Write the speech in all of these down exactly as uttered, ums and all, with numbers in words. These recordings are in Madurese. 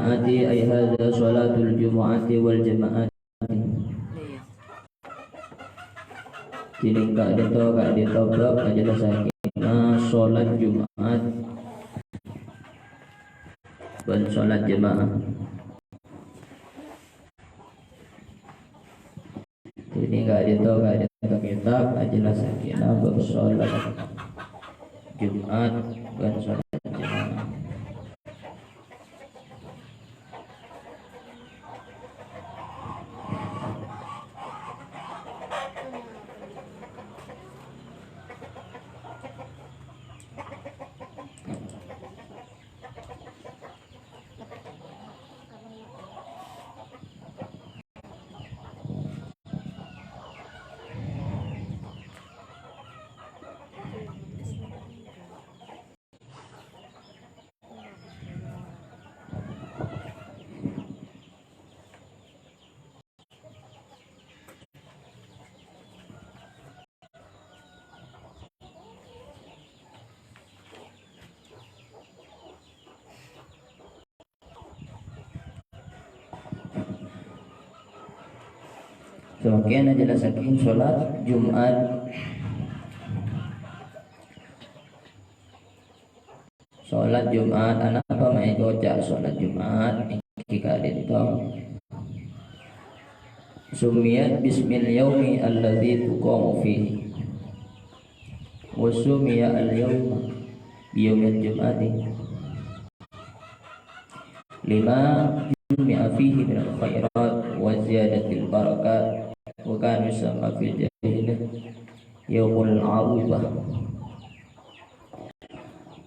jumu'ati, ay hadza sholatul jumu'ati wal jama'ati. Dhinèng ka'dinto, ka'dinto bab ajelassaghinah sholat Jumat bân sholat jamaah. Dhinèng ka'dinto, ka'dinto kitab ajelassaghinah bab sholat Jumat bân sholat jamaah. Samangkèn ajelassaghi sholat Jumat. Sholat Jumat, anapa ma' èkoca' sholat Jumat? Èngghi ka'dinto. Summiyat bismil yaumi alladzi tuqamu fihi. Wa summiya al-yauma biyaumil jum'ati. Lima jumi'a fihi minal khairat wa ziyadatil barakat. Wa kana yusamma fil jahiliyah yaumul arubah.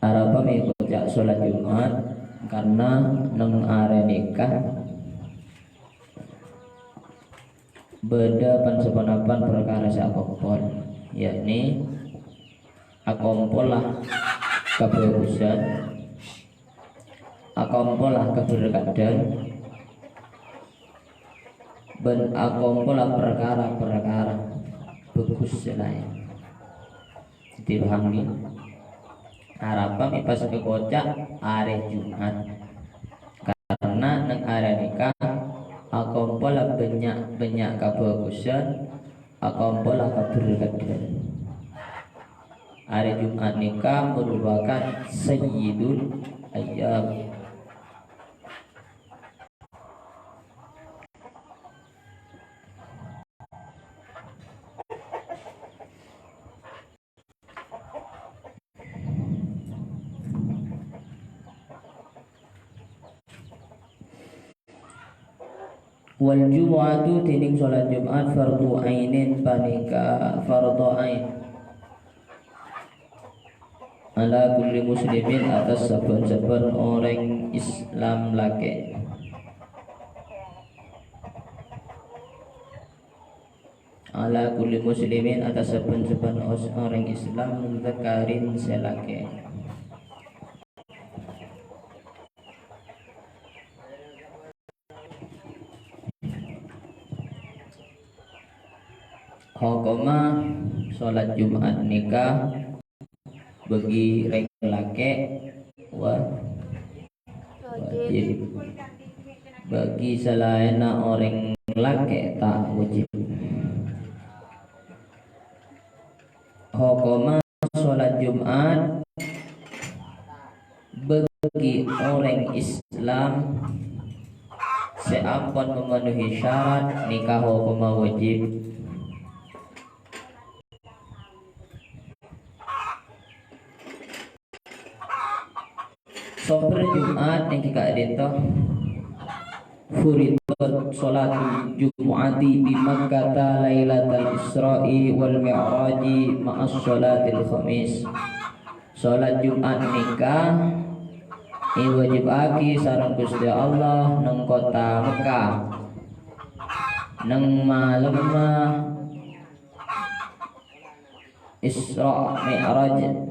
Arapa ma' èkoca' sholat Jumat? Karna neng arè nèka bâdâ pan-saponapan parkara sè akompol, yakni akompolla kabhâghusân, akompolla kabherkadhân, bân akompolla parkara-parkara bhâghus sè laèn. Dipahami? Arapa ma' pas èkoca' arè Jumat? Karna neng arè nèka akompolla bânnya'-bânnya' kabhâghusân, akompolla kabherkadhân. Arè Jumat nèka merupakan sayyidul ayyam. Wal jumu'atu, dèning sholat Jumat, fardhu ainin, panèka fardhu ain. Ala kulli muslimin, atas sabbhân-sabbhân orèng Islam lakè'. Ala kulli muslimin, atas sabbhân-sabbhân os-, orèng Islam, dzakarin sè lakè'. Hokomma sholat Jumat nèka bagi rèng lakè', wa-, wajib. Bagi salaènna orèng lakè' ta' wajib. Hokomma sholat Jumat bagi orèng Islam sè ampon memenuhi syarat nèka hokomma wajib. Somber Jumat èngghi ka'dinto. Furidat sholatul Jumu'ati bi Makkata lailatal Isra'i wal Mi'raji ma'as sholatil khamis. Sholat Jumat nèka èwajibaghi sareng Ghustè Allah neng kottha Mekkah, neng malemma Isra Mi'raj.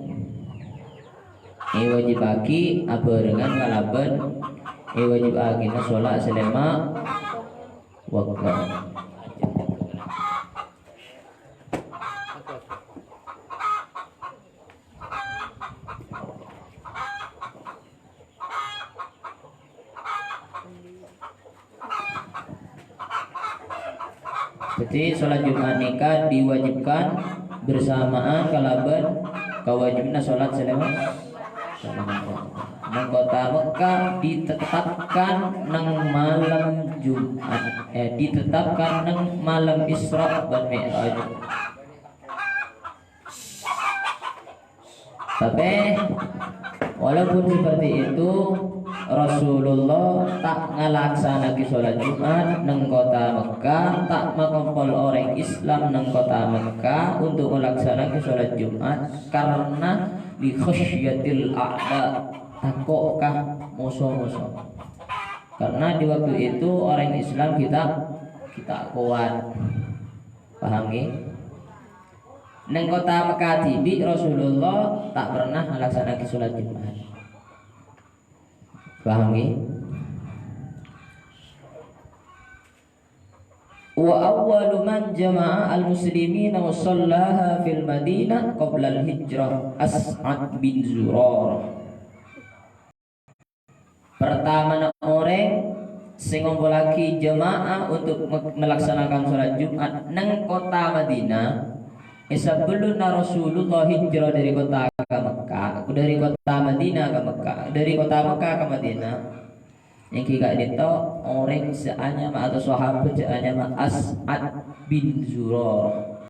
Èwajibaghi abhârengan kalabân èwajibaghina sholat sè lèma' wèkto. Jadi, sholat Jumat nèka diwajibkan bersamaan kalabân kawajibanna sholat salèma-, salèma. Neng kota Mekah ditetapkan neng malem Jumat, eh, ditetapkan neng malem Isra bân Mi'raj. Tapè, walaupun seperti itu, Rasulullah ta' ngalaksana'aghi sholat Jumat neng kota Mekah, ta' makompol orèng Islam neng kota Mekah untuk ngalaksana'aghi sholat Jumat karena li khasyyatil a'da, tako' ka moso-moso. Karena di waktu itu orèng Islam kita, kita kuat. Paham, ngghi? Neng kota Mekah dhibi' Rasulullah ta' pernah ngalaksana'aghi sholat Jumat. Paham, ngghi? Wa awwalu man jama'a al-muslimina wa shallaha fil Madinah qabla al-hijrah As'ad bin Zurarah. Pertamana orèng sè ngompolaghi jamaah untuk me-, melaksanakan sholat Jumat neng kota Madinah, è sabellunna Rasulullah hijrah dâri kota ka Mekkah, dâri kota Madinah ka Mekkah, dâri kota Mekkah ka Madinah, èngghi ka'dinto orèng sè anyama atau sahabat sè anyama As'ad bin Zurarah.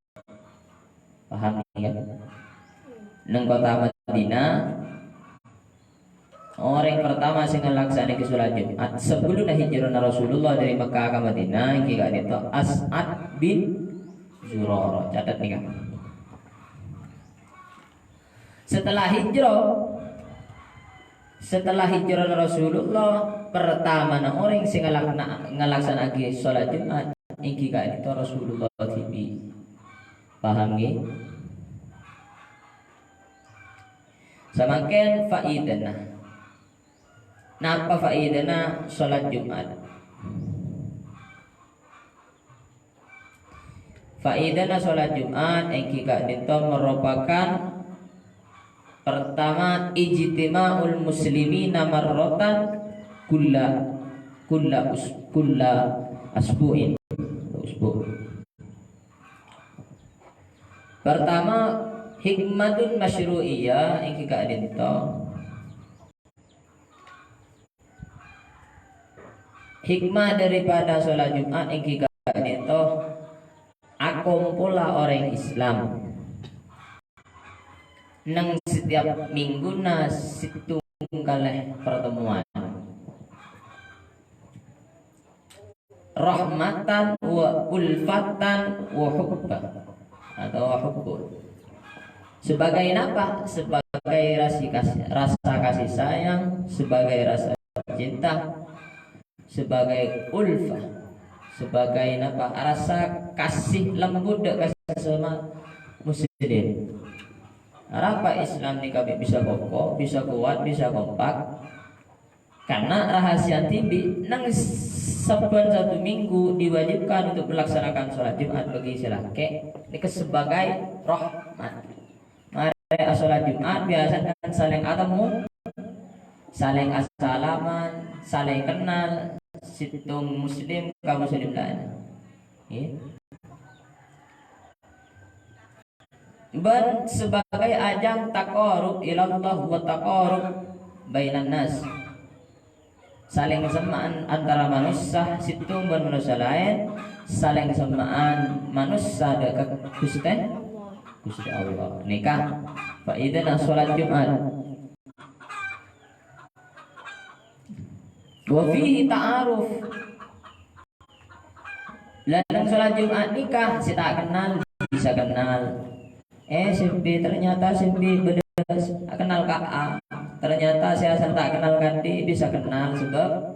Paham, ya? Neng kota Madinah, orèng pertama sè ngalaksana'aghi sholat Jumat sabellunna hijrana Rasulullah dâri Mekkah ka Madinah, èngghi ka'dinto As'ad bin Zurarah. Catet, nèka. Setelah hijrah, setelah hijrah Rasulullah, pertamana orèng sè ngalakna-, ngalaksana'aghi sholat Jumat, èngghi ka'dinto Rasulullah dhibi'. Paham, ngghi? Samangkèn faidana. Napa faidana sholat Jumat? Faidana sholat Jumat èngghi ka'dinto merupakan pertama ijtima'ul muslimina marratan kulla, kulla us-, kulla asbu'in. Usbu'. Pertama, hikmatun masyru'iyah èngghi ka'dinto. Hikmah daripada sholat Jumat èngghi ka'dinto akompola orèng Islam neng setiap mingghuna sèttong kalè pertemuan. Rahmatan wa ulfatan wa hubba, atau hubbu. Sebagai napa? Sebagai rasi kas-, rasa kasih sayang, sebagai rasa cinta, sebagai ulfah, sebagai napa? Rasa kasih lembut dâ' ka sesama muslim. Arapa Islam nèka bi-, bisa kokoh, bisa kuat, bisa kompak? Karena rahasia dhibi', neng sabbhân Sabtu Minggu diwajibkan untuk melaksanakan sholat Jumat bagi sè lakè', nèka sebagai rahmat. Marè asholat Jumat, biasanya kan saling atemmu, saling assalaman, saling kenal, sèttong muslim ka muslim laèn. Ngghi. Bân sebagai ajang taqarrub ilallah wa taqarrub bainan nas. Saling semma'an antara manossa sèttong bân manossa laèn, saling semma'an manossa dâ' ka Ghustè, Ghustè Allah. Nèka faidana sholat Jumat. Wa fihi ta'aruf. Lah, neng sholat Jumat nèka, sè ta' kennal bisa kennal. Eh, sè B ternyata sè B bener kennal ka A. Ternyata sè asal ta' kennal ka D bisa kennal sebab,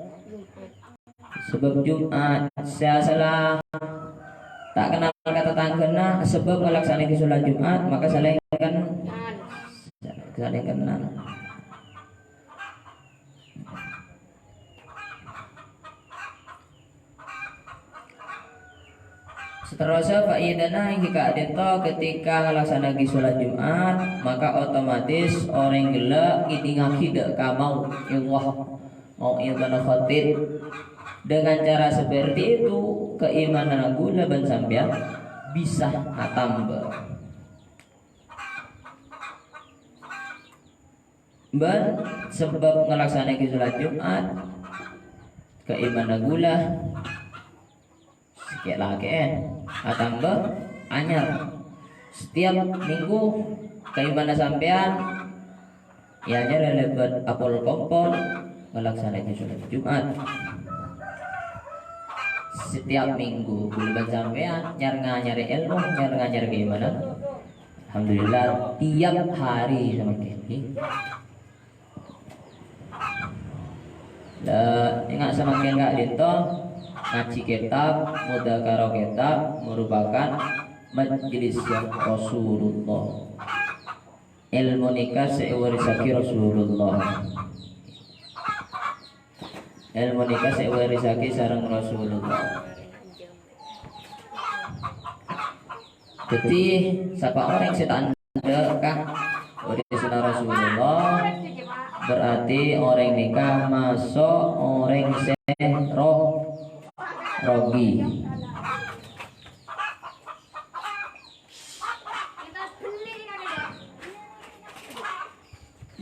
sebab Jumat. Sè asal ta' kennal ka tatangghâna sebab ngalaksana'aghi sholat Jumat, maka saling ken-, saling kennal. Saterrossa, faidana èngghi ka'dinto ketika ngalaksana'aghi sholat Jumat, maka otomatis orèng ghellâ' ngèdingngaghi dâ' ka mau'idhah, mau'idhah khatib. Dengan cara seperti itu, keimanan kaulâ bân sampèyan bisa atamba. Bân sabâb ngalaksana'aghi sholat Jumat, keimanan kaulâ sakè'-lakè'en atamba anyar. Setiap minggu keimanan sampèyan èanyarè lèbât apol-kompol ngalaksana'aghi sholat Jumat. Setiap minggu kaulâ bân sampèyan nyar-nganyarè èlmo, nyar-nganyarè keimanan. Alhamdulillah, tiap hari samangkèn. La, enga' samangkèn ka'dinto, ngajhi kètab, mudzakarah kètab, merupakan majelis Rasulullah. Èlmo nèka sè èwarisaghi Rasulullah. Èlmo nèka sè èwarisaghi sareng Rasulullah. Dhâddhi, sapa orèng sè ta' endâ' ka warisanna Rasulullah, berarti orèng nèka maso' orèng sè ro-, rogi.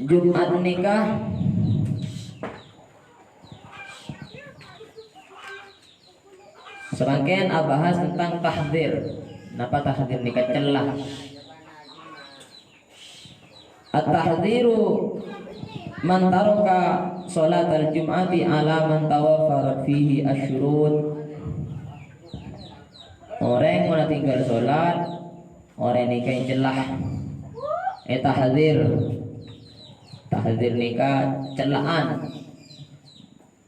Jumat nèka samangkèn abahas tentang tahdzir. Napa tahdzir nèka? Cella. At-tahdziru man taraka sholatal jum'ati ala man tawafarat fihi asy-syurut. Orèng mon atèngghâl sholat, orèng nèka ècella. Ètahdzir. Tahdzir nèka cellaan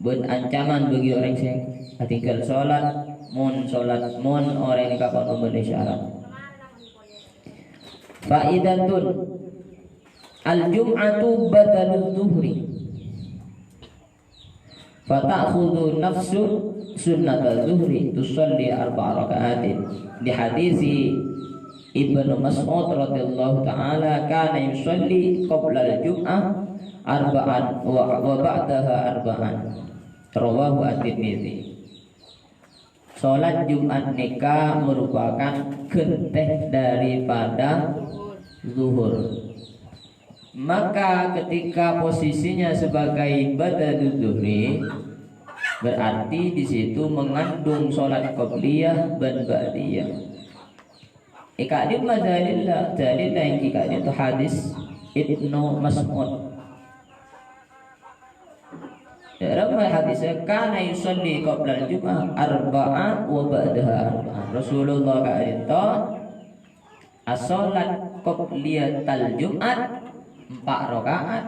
bân ancaman bagi orèng sè atèngghâl sholat, mon sholat, mon orèng nèka kon mabânnè syarat. Faidatun, al-jum'atu badaludz-dzuhri. Fata'khudzu nafsun sunnatal dzuhri tusalli arba'a raka'atin. Li haditsi Ibnu Mas'ud radhiyallahu ta'ala, kana yusalli qablal jum'ah arba'an wa, wa ba'daha arba'an. Rawahu At-Tirmidzi. Sholat Jumat nèka merupakan ghântè daripada zuhur. Maka ketika posisinya sebagai badaludz-dzuhri, berarti di situ mengandung sholat qabliyah bân ba'diyah. È ka'dimma dalilla? Dalilla èngghi ka'dinto hadis Ibnu Mas'ud. Dâ'remma hadis, kana yusalli qablal jum'ah arba'an wa ba'daha arba'an. Rasulullah ka'dinto asholat qabliyatal jum'at empa' raka'at,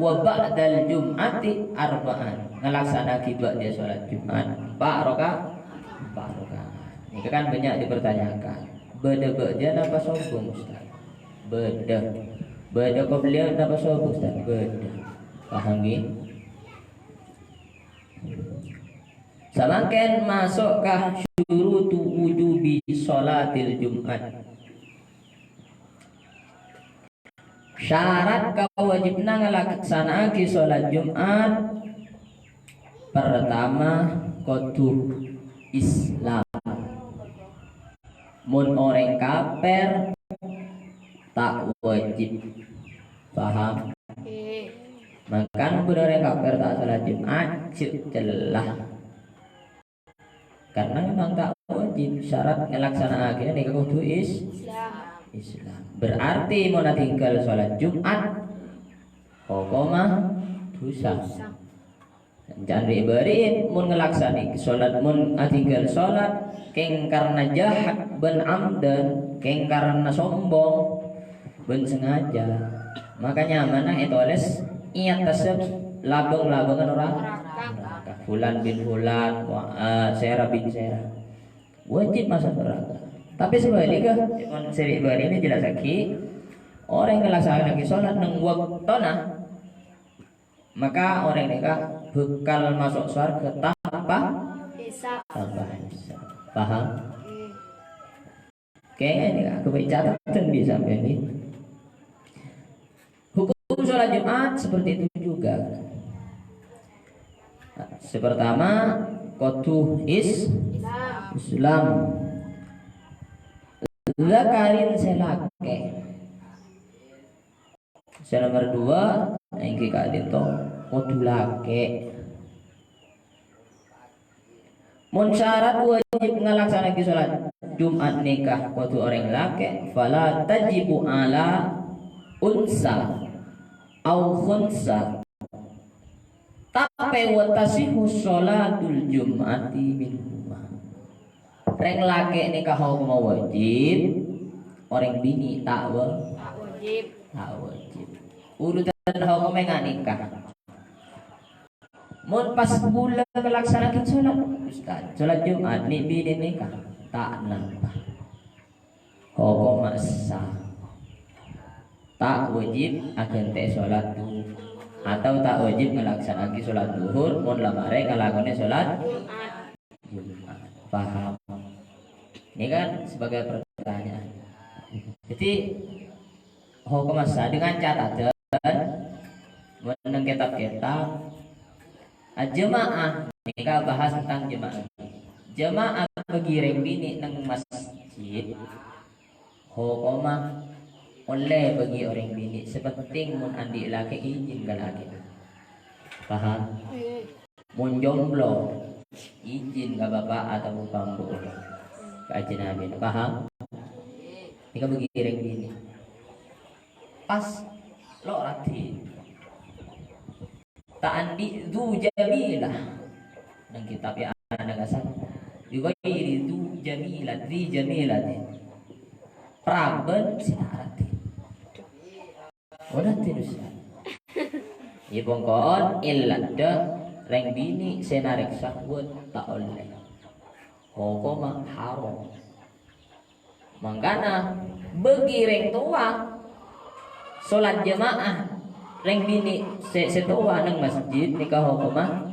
wa ba'dal jum'ati arba'an. Ngalaksana'aghi ba'diyah sholat Jumat empa' raka-, empa' raka'at. Ini kan banyak dipertanyakan. Bâdâ ba'diyah napa sombong, Ustaz? Bâdâ. Bâdâ qabliyah napa sombong, Ustaz? Bâdâ. Paham, ngghi? Samangkèn maso' ka syurutu wujubi sholatil Jum'at. Syarat kawajibna ngalaksana'aghi sholat Jumat, pertama, kodhu Islam. Mon orèng kafir, ta' wajib. Paham? Mangkana mon orèng kafir ta' sholat Jumat, jhâ' cella. Karena memang ta' wajib, syarat ngalaksana'aghi nèka kodhu is-, Islam. Berarti mon atèngghâl sholat Jumat, hokomma dhusa. Can rè'-bâri'in mon ngalaksana'aghi sholat, mon atèngghâl sholat, kèng karna jahat bân amdan, kèng karna sombong bân sengaja. Maka nyamana ètolès è attassa labâng-labângan nora-, neraka. Fulan bin Fulan, wa-, eh, Sera bin Sera. Wajib maso' neraka. Tapè sabhâligghâ, mon sè rè'-bâri'in èjellassaghi, orèng ngalaksana'aghi sholat neng bâktona, maka orèng nèka bhâkal maso' sowarghâ tanpa, Hisab. Tanpa hisab. Paham? Ngghi. Oke, ini aku baca catatan di samping ini. Hukum sholat Jumat seperti itu juga. Sè pertama, kodhu is-, Islam. Dzakarin sè lakè'. Sè nomer dua, èngghi ka'dinto kodhu lakè'. Mon syarat wajib ngalaksana'aghi sholat Jumat nèka kodhu orèng lakè', fala tajibu ala unsa au khunsa. Tapè wa tasihhu sholatul jum'ati minhuma. Rèng lakè' nèka hokomma wajib, orèng binè' ta' wa-, Ta' wajib. Ta' wajib. Urusan hokomma nga' nèka. Mon pas bulâ ngalaksana'aghi sholat, Ustaz, sholat Jumat nè' binè' nèka ta' napa. Hokomma sah. Ta' wajib aghântè'è sholat duhur. Atau ta' wajib ngalaksana'aghi sholat duhur, mon la marè ngalakonè sholat Jumat. Paham? Ini kan sebagai pertanyaan. Jadi, hokomma sah dengan catatan, mon neng kitab-kitab, jema'ah, nèka bahas tentang jema'ah. Jema'ah bagi rèng binè' neng masjid, hokomma ollè bagi orèng binè', sè pentèng mon andi' lakè' ijin ka lakè'na. Paham? Mon jomblo, ijin ka bapa' atau ka embu', ka ajnabina. Paham? Nèka bagi rèng binè'. Pas lo' raddhin. Ta' andi' dzu jamilah. Neng kitab ya ana kasar. Bi ghairi dzu jamilah, dzi jamilah. Paraban sè ta' raddhin. Ora terus. Iyâ bhungko'on illadda rèng binè' sè narèk syahwat ta' ollè. Hokomma haram. Mangkana bagi rèng towa sholat jema'ah rèng binè' sè, sè towa neng masjid nèka hokomma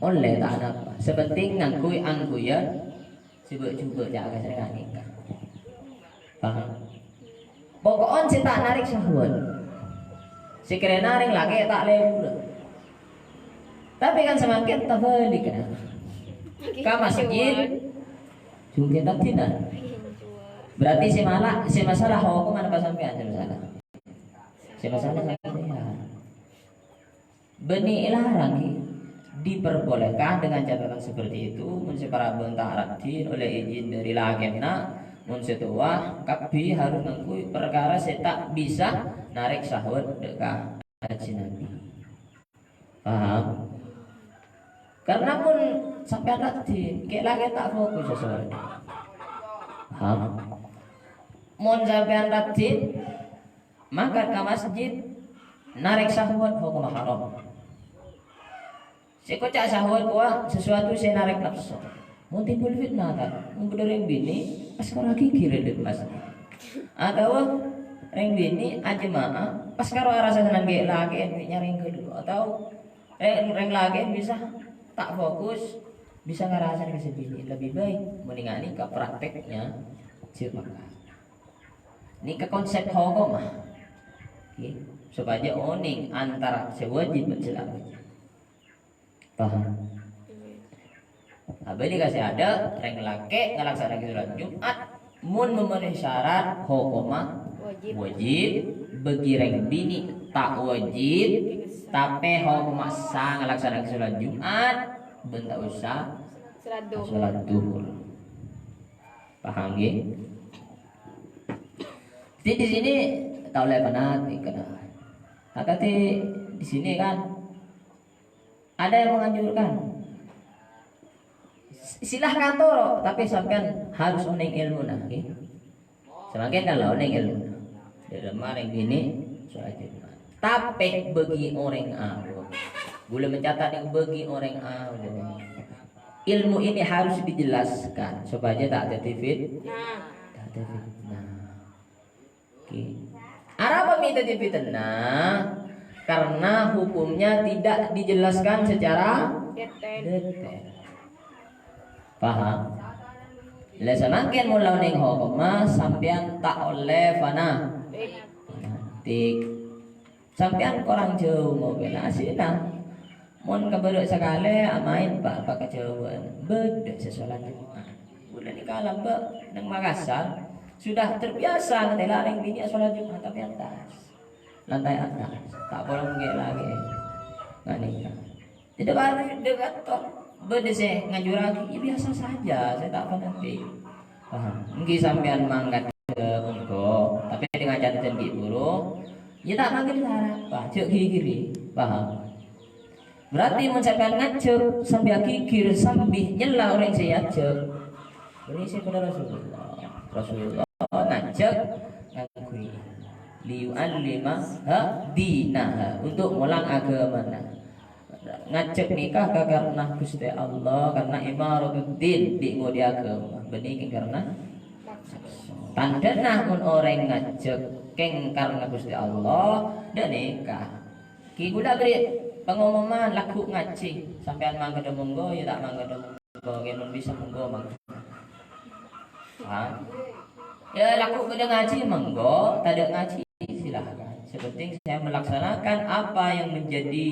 ollè ta' napa. Sè pentèng ngangghuy angghuyan sè bâ'-jhubâ' ca' kasarèngan nèka. Paham? Poko'en sè ta' narèk syahwat. Sè kèrana rèng lakè' ta' lèbur. Tapè kan samangkèn tabâlik, kan? Ka masjid, jungkèt abdhina. Berarti sè mala-, sè masalah hokomma napa sampèyan sè masalah? Sè masalah sampèyan. Bânnè èlarang, ghi. Diperbolehkan dengan catatan seperti itu, mon sè paraban ta' raddhin ollè ijin dâri lakèna, mon sè towa kabbhi harus ngangghuy parkara sè ta' bisa narèk syahwat dâ' ka ajnabi. Paham? Karena mon sampèyan raddhin, kè' lakè' ta' fokus sè sore. Paham? Mon sampèyan raddhin, mangkat ka masjid, narèk syahwat, hokomma haram. Sè koca' syahwat kowa sesuatu sè narèk napso. Mon timbul fitnah, ta'? Mon bâdâ rèng binè', pas karo ghighir dâ' masjid. Atawa rèng binè' ajema'ah, pas karo arassa senneng kè' lakè'en, nyarèng ghâllu. Atawa rèng, rèng lakè'en bisa ta' fokus, bisa ngarassa ka sè binè'. Lebih baik, mendingan ini ke prakteknya jema'ah. Ini ke konsep hokomma. Oke, supaya onèng antara sè wajib bân sè la wajib. Paham? Nah, bâli ka sè adâ', rèng lakè' ngalaksana'aghi sholat Jumat, mon memenuhi syarat, hokomma Wajib. Wajib, bagi rèng binè' ta' wajib, tapè hokomma sah ngalaksana'aghi sholat Jumat, bân ta' osa Sholat duhur. Sholat duhur. Paham, ghi? Jadi di sini ta' ollè panat, kena. Akadhi di sini kan ada yang menganjurkan. S-, silahkan toro, tapi sampèyan harus onèng ilmuna, ghi. Samangkèn kan la onèng ilmuna. Dâ' remma rèng binè' sholat Jumat. Tapè bagi orèng awam. Ghulâ mencatat yang bagi orèng awam. Ilmu ini harus dijelaskan supaya ta' dhâddhi fit-, Nah. ta' dhâddhi fitnah. Oke. Arapa mè' dhâddhi fitnah? Karena hukumnya tidak dijelaskan secara Detail. detail. Paham? La samangkèn mon la onèng hokomma, sampèyan ta' ollè fana-, fanatik. Sampèyan korang jhâu ngobâna asina. Mon kabârâ' sakalè amaèn, Pa', apa kajhâuwân. Bâdâ sè sholat Jumat. Bulâ nèka lambâ' neng Makassar, sudah terbiasa ngatèla' rèng binè' sholat Jumat, tapi atas. Lantai atas. Ta' pola mangkè' lagi. Nga' nèka. Tidak ada, tidak ada. Bâdâ sè nganjuraghi, ya biasa saja, saya tak fanatik. Paham? Ènggi sampèyan mangkat ka monggo, tapi dengan catatan ghi' buru. Ya ta' mangkat sara, Pak. Jhâ' ghighiri. Paham? Berarti mon sampèyan ngajhâk sambi aghighir, sambi nyella orèng sè èajhâk. Bânnè sè bhender Rasulullah. Rasulullah ngajhâk ngangghuy liyu'allimaha dinaha, untuk molang aghâmana. Ngajhâk nèka ka karna Ghustè Allah, karna imaratud din, dhi' ngodhi aghâma. Bânnè kèng karna tandhâna mon orèng ngajhâk kèng karna Ghustè Allah, dâ' nèka. Ghi' kaulâ bherri' pangomoman lagghu' ngajhi. Sampèyan mangkadhâ monggo, ya ta' mangkadhâ monggo. Kèng mon bisa monggo mangkadhâ. Ha? Ya, lagghu' bâdâ ngajhi monggo, tadâ' ngajhi silahkan. Yang penting saya melaksanakan apa yang menjadi,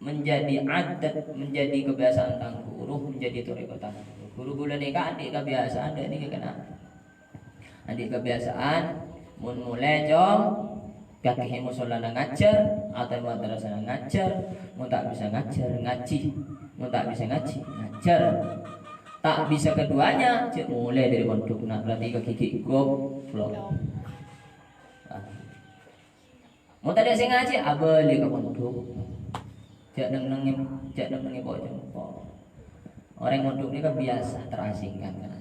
menjadi adat, menjadi kebiasaan tang ghuru, menjadi thorèkot tang ghuru. Ghuru kaulâ nèka andi' kabiasaan, dâ' nèka kèng. Andi' kabiasaan, mon molè, Cong, kakè è mosolana ngajhâr, atau madrasahna ngajhâr, mon ta' bisa ngajhâr, ngajhi. Mon ta' bisa ngajhi, ngajhâr. Ta' bisa keduanya, jhâ' molè dâri pondhukna, berarti kakè ghi' goblok. Ah. Mon tadâ' sè ngajhi, abâli ka pondhuk. Jhâ' neng-nengngè, jhâ' neng-nengngè po'-compo'. Orèng mondhuk nèka biasa terasingkan, kan.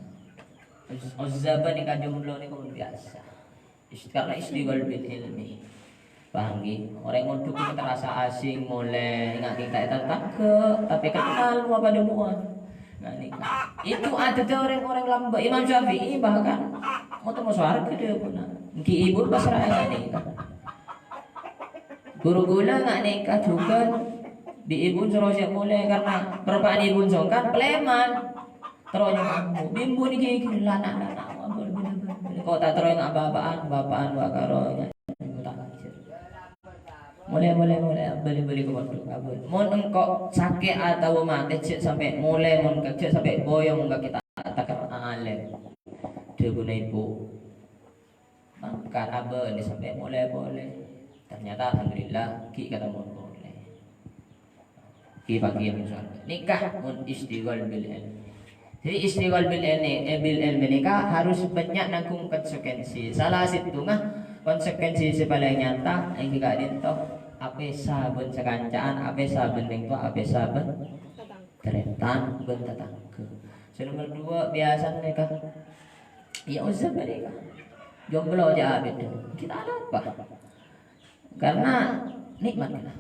Uz-, uzzaba nèka jomblo nèka pon biasa. Is-, karena isytighal bil ilmi. Paham, ghi? Orèng mondhuk nèka terasa asing, molè, ngghi ta' ètataghâ, tapè kenal mowa padâ mowa. Nah, nèka. Itu adâddhâ orèng-orèng lambâ'. Imam Syafi'i bahkan moto-moto sowarghâ dhâbuna. Ènggi ibu pasra'aghi nèka. Ghuru kaulâ nga' nèka jhughân, dhi' ibu soro sè molè karna parpa'na ibu songkan, paleman. Terro nyambu, "Bimbu nèkè, nèkè, lana', lana', abâl, bâli, bâli, bâli." Kok ta' terro nga' bapa'an, bapa'an wa' karo nga' ibu ta' ngajhâr. Molè, molè, molè, bâli, bâli ka pondhuk, abâl. Mon engko' sakè' atawa matè, jhâ' sampè' molè, mon jhâ' sampè' boyong ka kita, ta' kèra alèm. Dhâbuna ibu. Mangkat abâli sampè' molè polè. Ternyata alhamdulillah, ghi' katemmo polè. Ghi' pagi yang soal. Nèka mon isytighal bil ilmi. Jadi isytighal bil ilmi, eh, bil ilmi nèka harus bânnya' nanggung konsekuensi. Salah sèttonga konsekuensi sè palèng nyata, ènggi ka'dinto, apèsa bân sakanca'an, apèsa bân rèng towa, apèsa bân tarètan bân tatangghâ. Sè nomer dua, biasana nèka, ya, uzzaba nèka. Jomblo jhâ' abit. Kita ada apa? Karena nikmat, kan?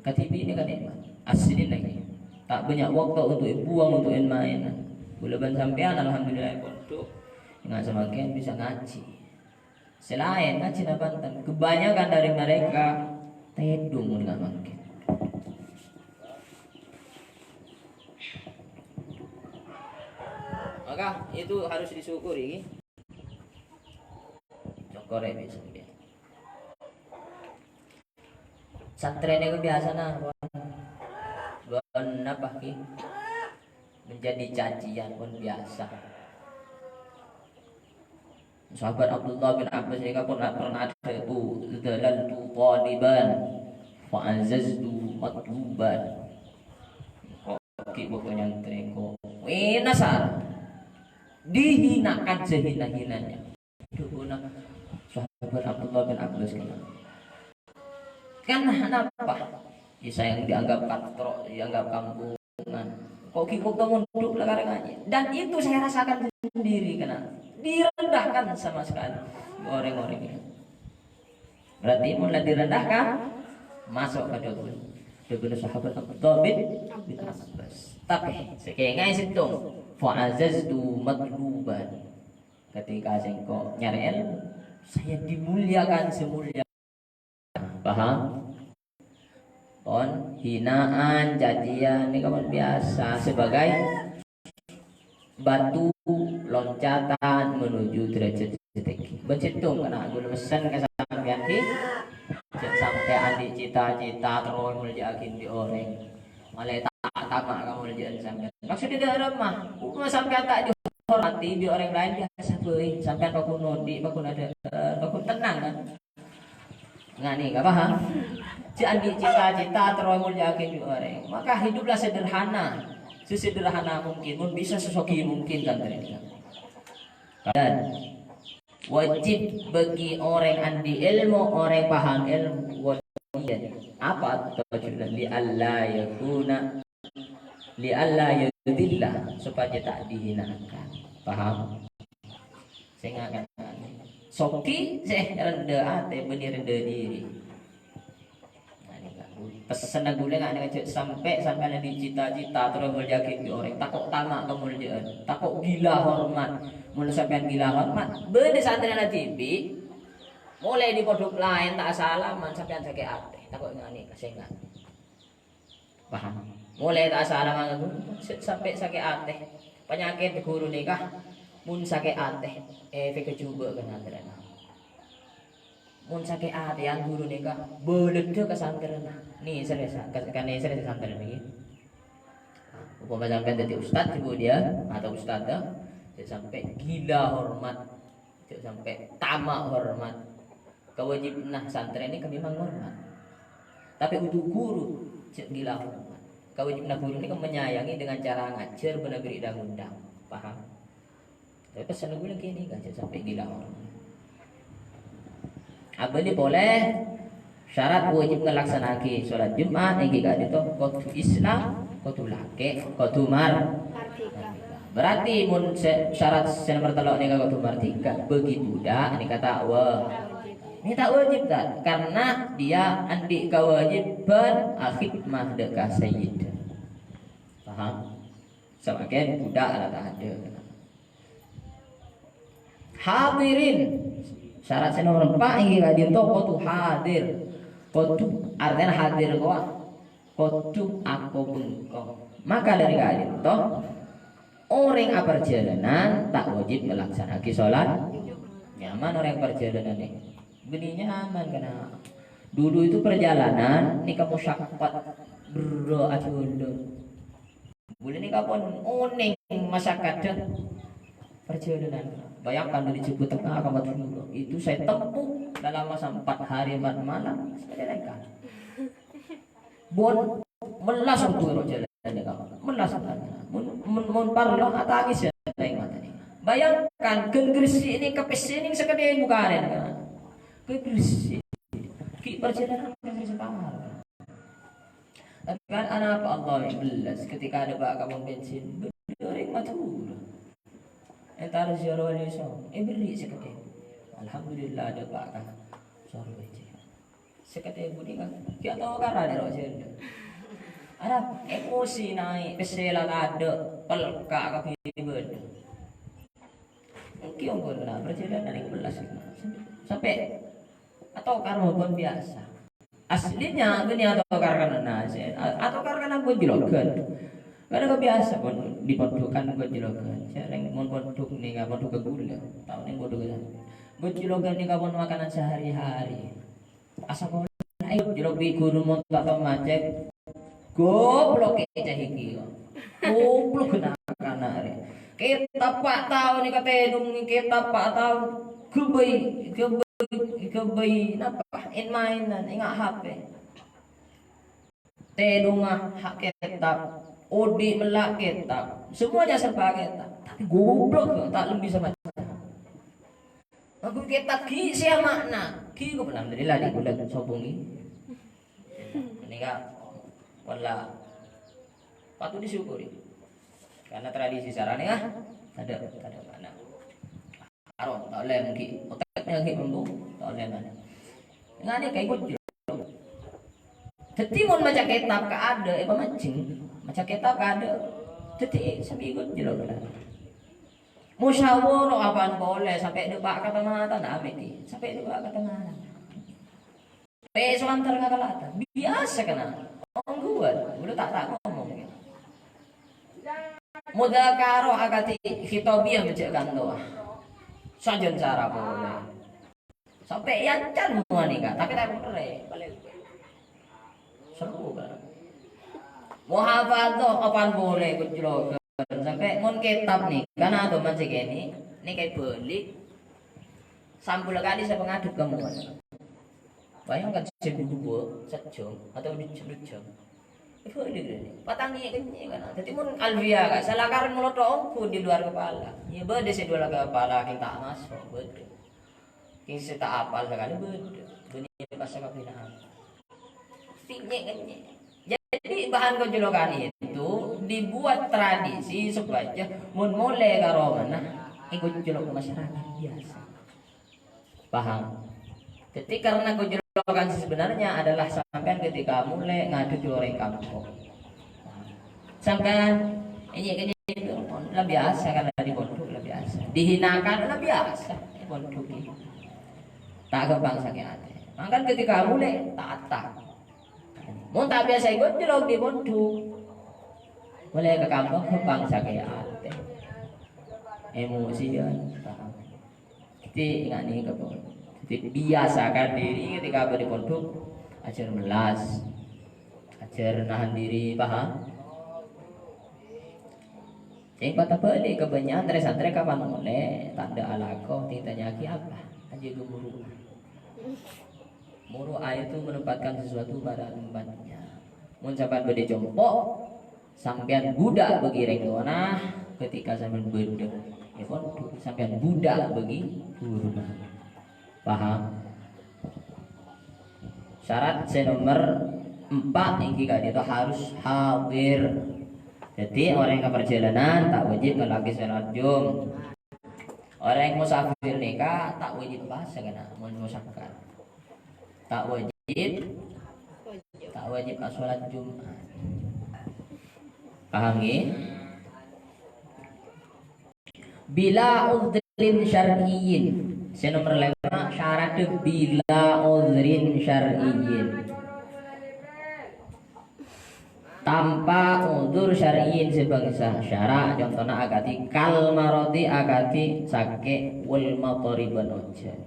Kadhibi' nèka nikmat. Asli lagi. Tak banyak waktu untuk dibuang untuk main-main. Kaulâ bân sampèyan, alhamdulillah, pondhuk. Nga' samangkèn bisa ngajhi. Selain ngajhina bhâdhân, kebanyakan dari mereka tèdung mon nga' mangkèn. Maka itu harus disyukuri, ngghi. Syukur ya, bisa, ngghi. Santrè nèko biasana, pon. Pon napa, ghi? Menjadi cacian pon biasa. Sahabat Abdullah bin Abbas nèka pon pernah adhâbu, "Dhalaltu thaliban, fa azaztu matluban." Kok ghi' bâkto nyantrè kok. Wènasar. Dihinakan sehina-hinanya. Dhâbuna sahabat Abdullah bin Abbas kènè. Kan napa? Ya, saya dianggap katro, dianggap kampungan. Kok ghi' bâkto mondhuk la karè ngajhi. Dan itu saya rasakan sendiri, kènè. Direndahkan sama sekali orèng-orèng ini. Berarti mon la direndahkan, masuk ka dhâbuna. Dhâbuna sahabat Abdullah bin, bin Abbas. Tapè, sè kèngèng sèttong, "Fa azaztu matluban." Ketika sèngko' nyarè èlmo, saya dimuliakan semulia. Paham? Pon, hinaan, cacian, nèka pon biasa sebagai batu loncatan menuju derajat sè tinggi. Bân sèttong kènè kaulâ pesen ka sampèyan, ghi. Jhâ' sampè' andi' cita-cita terro molja'aghi andi' orèng. Malè ta' tama' ka molja'an sampèyan. Maksudnya dâ' remma, umpama sampèyan ta' dihormati andi' orèng laèn, biasa bhâi. Sampèyan pakon odi', pakon ada, pakon tenang, kan? Ngani, nggak paham? Jhâ' andi' cita-cita terro molja'aghi andi' orèng. Maka hiduplah sederhana. Sesederhana mungkin, mun bisa sesoghi mungkin, kan, ternyata. Dan wajib bagi orang andi' ilmu, orang paham ilmu, wajib. Apa tujuannya? Li alla yakuna, li alla yudilla, supaya tak dihinakan. Paham? Sing akan soghi, sè rendhâ atè, bânnè rendhâ diri. Nah, ini, Kak. Pessenna ghulâ, Kak, nèka jhâ' sampè' sampèyan andi' cita-cita terro molja'aghi orèng, tako' tama' kamolja'an, tako' gila hormat. Mon sampèyan gila hormat, bâdâ santrèna dhibi', molaè di pondhuk laèn ta' asalaman, sampèyan sakè' atè, tako' ngani ka sènga'. Paham? Molaè ta' asalaman, sa-, sampè' sakè' atè. Panyakèt ghuru nèka, mon sakè' atè, èpèkajhubâ' ka santrèna. Mon sakè' atèyan ghuru nèka, bâlâddhâ ka santrèna. Nèsèrè sa-, ka, ka nèsèrè santrèna nèka. Upama sampèyan dhâddhi ustad, kemudian, atau ustadzah, jhâ' sampè' gila hormat, jhâ' sampè' tama' hormat. Kawâjibhânna santrè nèka memang hormat. Tapè untuk ghuru, jhâ' gila hormat. Kawâjibhânna ghuru nèka menyayangi dengan cara ngajhâr bân aberri' dhâng-ondhâng. Paham? Tapè pessenna ghulâ kènè', jhâ' sampè' gila. Abâli polè syarat wajib nglaksana'aghi sholat Jumat èngghi ka'dinto kodhu Islam, kodhu lakè', kodhu mar-, mardhika. Berarti mon sè-, syarat sè nomer tello' nèka kodhu mardhika, bagi budak nèka ta' wa-, nèka ta' wajib, ta'? Karena dia andi' kawâjibhân akhidmah dâ' ka sayyid. Paham? Samangkèn budak la ta' adâ'. Hadirin. Syarat sè nomer empa' èngghi ka'dinto kodhu hadir. Kodhu, artèna hadir kowa kodhu ako bengko. Maka dâri ka'dinto, orèng aparjhâlânan ta' wajib nglaksana'aghi sholat. Nyaman orèng parjhâlânan nè. Bânnè nyaman kèna. Dulu itu perjalanan nèka masyaqqat, berrâ' ajhâlân. Bulâ nèka pon onèng masyaqqaddhâ parjhâlânan. Bayangkan dari Jember Tengah ka Madura, itu saya tempuh dalam masa empat hari empat malam, saya naik. Bon, mellas waktu ro' jhâlân nèka, mellas. Mon, mon, mon parlo atangis ya, naik mata nèka. Bayangkan, ghân Gresik nèka pèssè nèng sakadhâng bukarèn. Ghân Gresik. Ghi' parjhâlânan ka Gresik. Tapè kan anapa Allah bellas ketika adâ' bâ' ka pom bensin, bâdâ orèng Madhurâ. Entar ziarah Wali Songo, èberri' sakadhâng. Alhamdulillah adâ' bâ' ka Soro Becek. Sakadhâng budi kan, ghi' atokara dâ' ro' jhâlân. Arapa? Emosi naik, pèssè la tadâ', pelka' kabbhi bâdâ. Èngghi ongghu la, parjhâlânan nèng bellas. Sampè' atokar mawon biyasa. Aslinya, bânnè atokar kan ana, sè, a-, atokar kan gojloghân. Karena kebiasa pon di pondokan gojloghân. Sèrèng mon pondok nèka, pondok ghulâ. Tao nèng pondok ghulâ. Gojloghân nèka pon makanan sehari-hari. Asakola, ayo, gojloghi ghuru mon ta' tao macet. Goblok kèya iki. Goblok na-kana rè. Kètab pa' tao nèka tèdung, kètab pa' tao. Ghâbây, ghâbây, ghâbây napa? Èn-maènan, ènga' H P. Tèdungnga ha' kètab, odi' mella' kètab, semuanya serba kètab. Tapè goblok, ta' lem bisa maca. Aku kètab ghi' sè ama'na, ghi' kok, alhamdulillah, di bulan sobung ini. Ini kan, wala, patut disyukuri. Karena tradisi sarane, ah, ada, ada mana. Aro, ta' ollè mungkin. Otaknya ghi' mampu, ta' ollè mana. Ngene kae gojlok. Dhâddhi mon maca kètab ka adâ', eh, pamajeng. Maca kètab ka adâ'. Dhâddhi, eh, sambi gojlok. Musyawarah apaan polè, sampè' dâpa' ka tamatan, amèt, eh. Sampè' dâpa' ka tamatan. Pèso antar ka kalata. Biyasa kèna. Ongghuwân. Bulu ta', ta' ngomong. Mudzakarah akadhi khitabiyah becek kanto. Sajân cara polè. Sampè' èancan mowa nèka, tapè ta' kèrè. Seru, kan? Muhafadzah kapan polè gojloghân. Sampè' mon kètab nèka, na, toman sè kènè', nèka èbâli' sampolo kalè sapangadhep ka mowa. Bayangkan sè dhuwâ' sajjhâm atau du-, du jhâm. Èbâli' rèya. Patang ngè'-kèngnge', kan. Dhâddhi mon Alfiah, kan, salakar ngelotho ongghu di luar kepala. Iyâ, bâdâ sè di luar kepala, kèng ta' maso', bâdâ. Kèng sè ta' apal sakalè bâdâ. Bânnè pas sakabbhina apal. Sè ngè'-kèngnge'. Jadi, bahan gojloghân itu dibuat tradisi supaya mon molè ka romana, ègojlok ka masyarakat biasa. Paham? Jadi, karena gojloghân sebenarnya adalah sampean ketika molè ngadhep ka orèng kampong. Sampean, ini, ini, ini, lah biasa karena di pondok, lah biasa. Dihinakan, lah biasa di pondok ini. Ta' ghâmpang sakè' atè. Mangkana ketika molè, tata. Mon ta' biasa ègojlok di pondok, molè ka kampong ghâmpang sakè' atè. Emosian, paham? Jadi, ingat nih, Bapak. Jadi, biasakan diri ketika berada di pondok, ajhâr mellas, ajhâr nahan diri, paham? Sè patabâli' kabânnya'an santrè-santrè kapan molè, tadâ' alako, ditanya'aghi apa? Aja gemuruh. Muru'ah itu menempatkan sesuatu pada tempatnya. Mon sampèyan bâdâ compo', sampèyan bhuta' bagi rèng towana, ketika sampèyan bâdâ è pondok, sampèyan bhuta' bagi ghuru. Paham? Syarat sè nomer empat nèka ka'dinto harus hadir. Jadi, orèng ka parjhâlânan ta' wajib ngalakoè salat Jum. Orèng musafir nèka ta' wajib pasa, kèna, mon musafir. Ta' wajib, ta' wajib asolat Jumat. Paham, ngghi? Bila udhrin syar'iyyin. Sè nomer lèma', syarat bila udhrin syar'iyyin. Tanpa udhur syar'iyyin sè bângsa syara', contona akadhi kal marodi, akadhi sakè', wal mathari bân ojhân.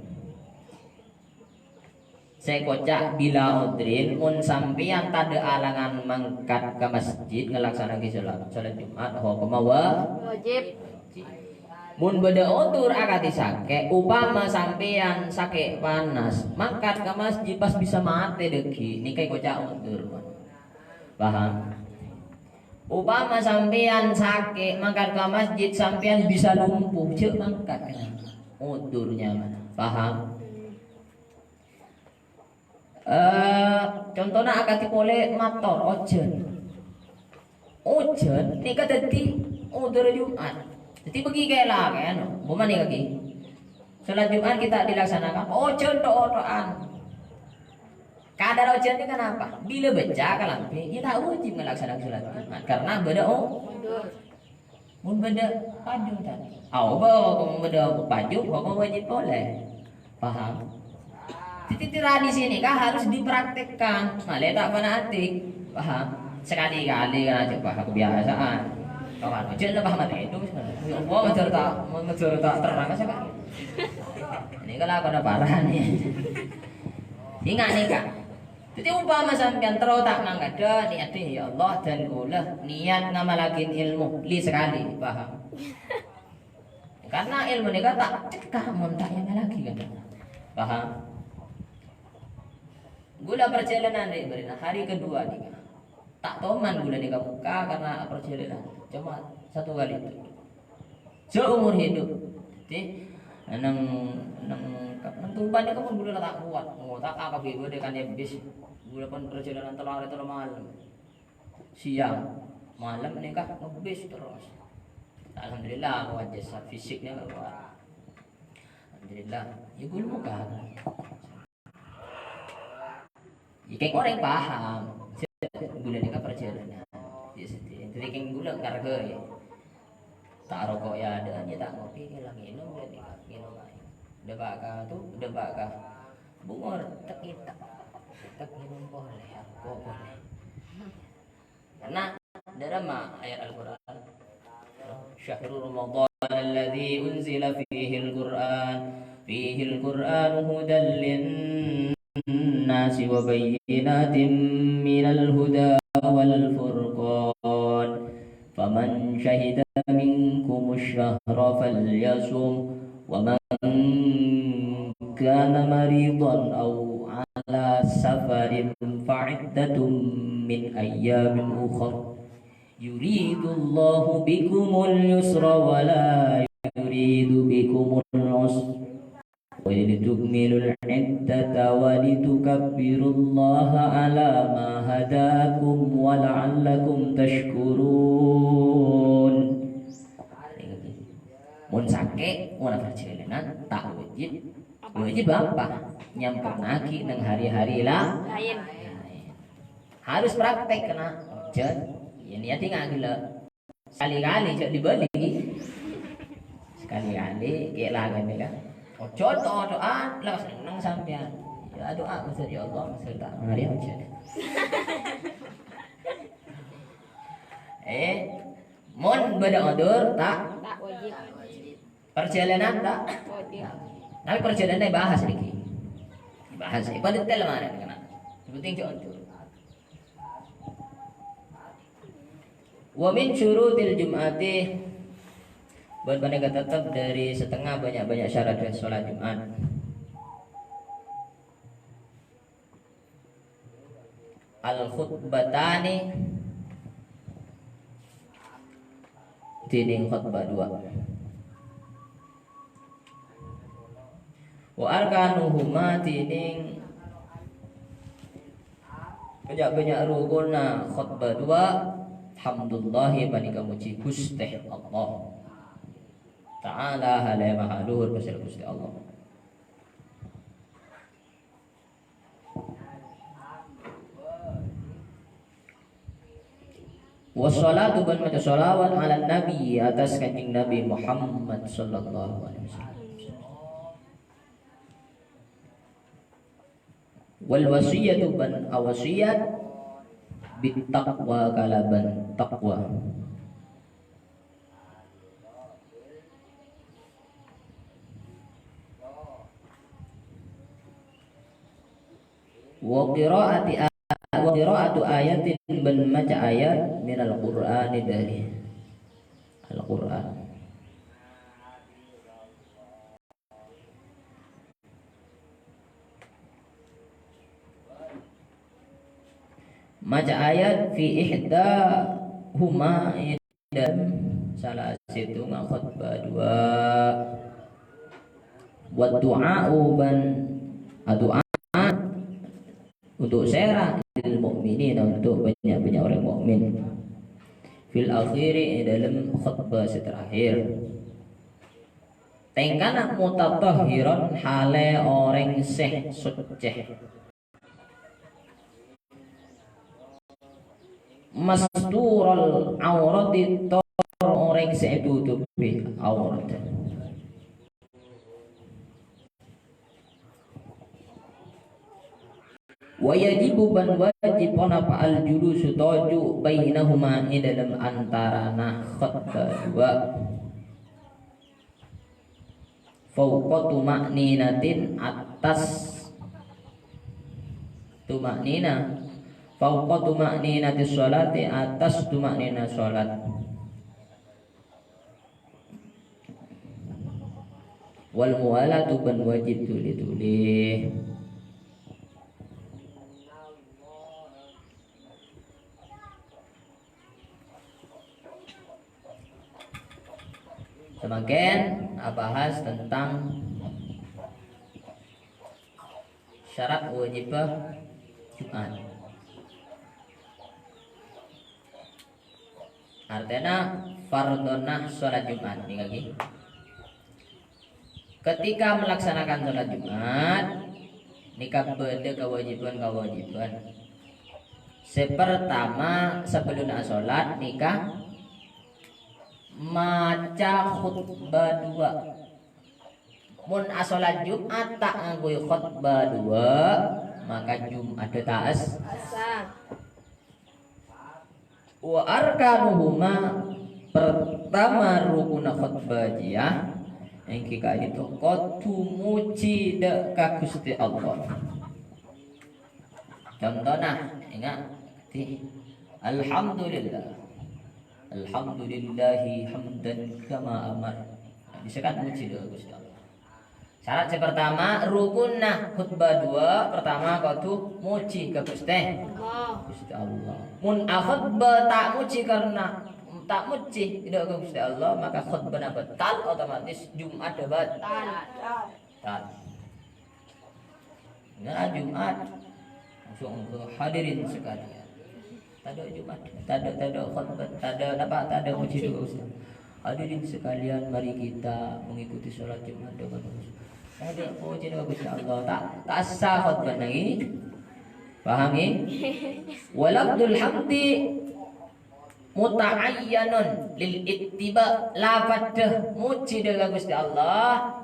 Sè koca' bila udhrin, mon sampèyan tadâ' alangan mangkat ka masjid ngalaksana'aghi salat, salat Jumat, hokomma wa-, wajib. Mon bâdâ udhur akadhi sakè', upama sampèyan sakè' panas, mangkat ka masjid pas bisa matè dâggi', nèka èkoca' udhur, Pak. Paham? Upama sampèyan sakè', mangkat ka masjid, sampèyan bisa lumpuh, jhâ' mangkat, kenapa? Udhurnya mana? Paham? Eh, contona akadhi polè mator, ojhân. Ojhân nèka dhâddhi udhur Jumat. Dhâddhi bâgi kèla, kan? Umpama nèka ghi. Salat Jumat kita dilaksanakan, ojhân tho'-otho'an. Kadhâr ojhân nèka napa? Bilâ bâcca kalambhi, ya ta' wajib ngalaksanaaghi salat Jumat. Karena bâdâ o-, Mon bâdâ pajung, ta? Aoba, mon bâdâ pajung, hokom wajib polè. Paham? Jadi, tradisi ini kan harus dipraktekkan. Malè ta' fanatik. Paham? Sekali-kali kan aja, paham, kebiasaan. Kawan aja lah, paham, itu. Ya Allah, ngejar tak, ngejar tak terang aja, Kak. Ini kalau aku ada parah nih. Ingat nih, Kak. Dhâddhi, umpama sampèyan terro ta' mangkadhâ, niyadhi, "Ya Allah, dân kaulâ niyat ngamallaghi èlmo." Li sakalè, paham? Karena èlmo nèka ta' cekka mon ta' èamallaghi, kan? Paham? Kaulâ parjhâlânan rè-, bârina hari kedua nèka. Ta' toman kaulâ nèka mokka karena parjhâlânan. Cuma satu kali itu. Seumur hidup. Jadi, neng, neng, neng Tuban nèka pon kaulâ la ta' kowat. Oh, ta' akabhi bâdâ kan ya bis. Kaulâ pon parjhâlânan tello arè tello malem. Siang, malem nèka ngebis terus. Alhamdulillah, kuat jasad fisiknya kuat. Alhamdulillah. Ya, kaulâ mokka. Ya, kèng orèng paham. Kaulâ nèka parjhâlânan. Ya, sedih. Jadi, kèng kaulâ ngargâi. Ta' roko' ya adâ', ya ta' ngopi, ya la ngènom, ya nèka ngènom aè. Dâpa' ka tu, dâpa' ka bungor, tek-itek. Tek ngènom polè, roko' polè. Karena dârâmma ayat Al-Qur'an. Syahru Ramadan alladzi unzila fihil Qur'an. فيه القرآن هدى للناس وبينات من الهدى والفرقان، فمن شهد منكم الشهر فليصمه، ومن كان مريضا أو على سفر فعدة من أيام أخر، يريد الله بكم اليسر ولا يريد بكم العسر، ولتكملوا العدة ولتكبروا الله على ما هداكم ولعلكم تشكرون. Mon sakè', mon parjhâlânan, ta' wajib. Wajib apa? Nyampurna'aghi neng hari-hari la-, laèn. Harus praktek, kèna. Jhâ', yâ, niyat ngagella. Sekali-kali, jhâ' dibâli. Sekali-kali, kè' la kan, kan. Ojo to, doa, la senneng sampèyan. Ya, doa, maksud, "Ya Allah, maksud ta' hari aja." Eh, Mon bâdâ odur, ta'? Ta' wajib. Parjhâlânan, ta'? Wajib. Tapè parjhâlânan bahas nèka. Bahas, eh, padâ tel marèn kèna. Sè penting jhâ' odur. Wa min syurutil jum'ati, bân panèka tetep dâri setengah banyak-banyak syarat sholat Jumat. Al-khutbatani, dhinèng khutbah duwâ'. Wa arkanuhuma, dhinèng bânnya'-bânnya' rukunna khutbah duwâ', hamdullahi, panèka mojhi Ghustè Allah Ta'ala, halaè maha luhur pasèra Ghustè Allah. Wassalatu, bân maca shalawat, 'alan Nabi, attas Kanjeng Nabi Muhammad sallallahu alaihi wasallam. Wal wasiyatu, bân awasiyat, bit taqwa, kalabân taqwa. Wa qira'ati a-, wa qira'atu ayatin, bân maca ayat, minal Qur'ani, dâri Al-Qur'an. Maca ayat fi ihdahuma, dâlem sala sèttongnga khutbah duwâ'. Wa du'a'u, bân adu'a untuk sèra, lil mu'minina, untuk bânnya'-bânnya' orèng mukmin. Fil akhiri, è dâlem khutbah sè terakhir. Tèngkana mutatahhiran, halaè orèng sè soccè. Mastural aurati, tor orèng sè ètutupè aurat. Wa yajibu, bân wajib ponapa, al-julusu, toju', bainahuma, è dâlem antarana khutbah duwâ'. Fauqa tuma'ninatin, attas tuma'nina. Fauqa tuma'ninatis sholati, attas tuma'nina sholat. Wal muwalatu, bân wajib dhuli-dhuli. Samangkèn abahas tentang syarat wajibnya Jumat. Artèna fardhona sholat Jumat, nèka ghi. Ketika melaksanakan sholat Jumat, nèka bâdâ kawâjibhân-kawâjibhân. Sè pertama, sabellunna asholat, nèka maca khutbah duwâ'. Mon asholat Jumat ta' ngangghuy khutbah duwâ', maka Jumat ta' as-, Asa. Wa arkanuhuma, pertama rukunna khutbah jiyâ, Èngghi ka'dinto kodhu mojhi dâ' ka Ghustè Allah. Contona, enga', Alhamdulillah. Alhamdulillahi hamdan kama amar. Nah, bisa kan mojhi dâ' ka Ghustè Allah. Syarat sè pertama, rukunna khutbah dua, pertama kodhu mojhi ka Ghustè. Allah. Ghustè Allah. Mon akhutbah ta' mojhi karena, ta' mojhi dâ' ka Ghustè Allah, maka khutbahna batal, otomatis Jumat batal. Batal. Nah, Jumat. Langsung ke hadirin sekalian. Tadâ' Jumat, tadâ', tadâ' khotbah, tadâ' napa, tadâ' mojhi dâ' ka Ghustè. Hadirin sekalian, mari kita mengikuti sholat Jumat dengan khusyuk. Tadâ' pojhi dâ' ka Ghustè Allah. Ta', ta' sah khotbah nangèng. Paham, ya? Walafdul hamdi muta'ayyanun lil ittiba. Lafadz mojhi dâ' ka Ghustè Allah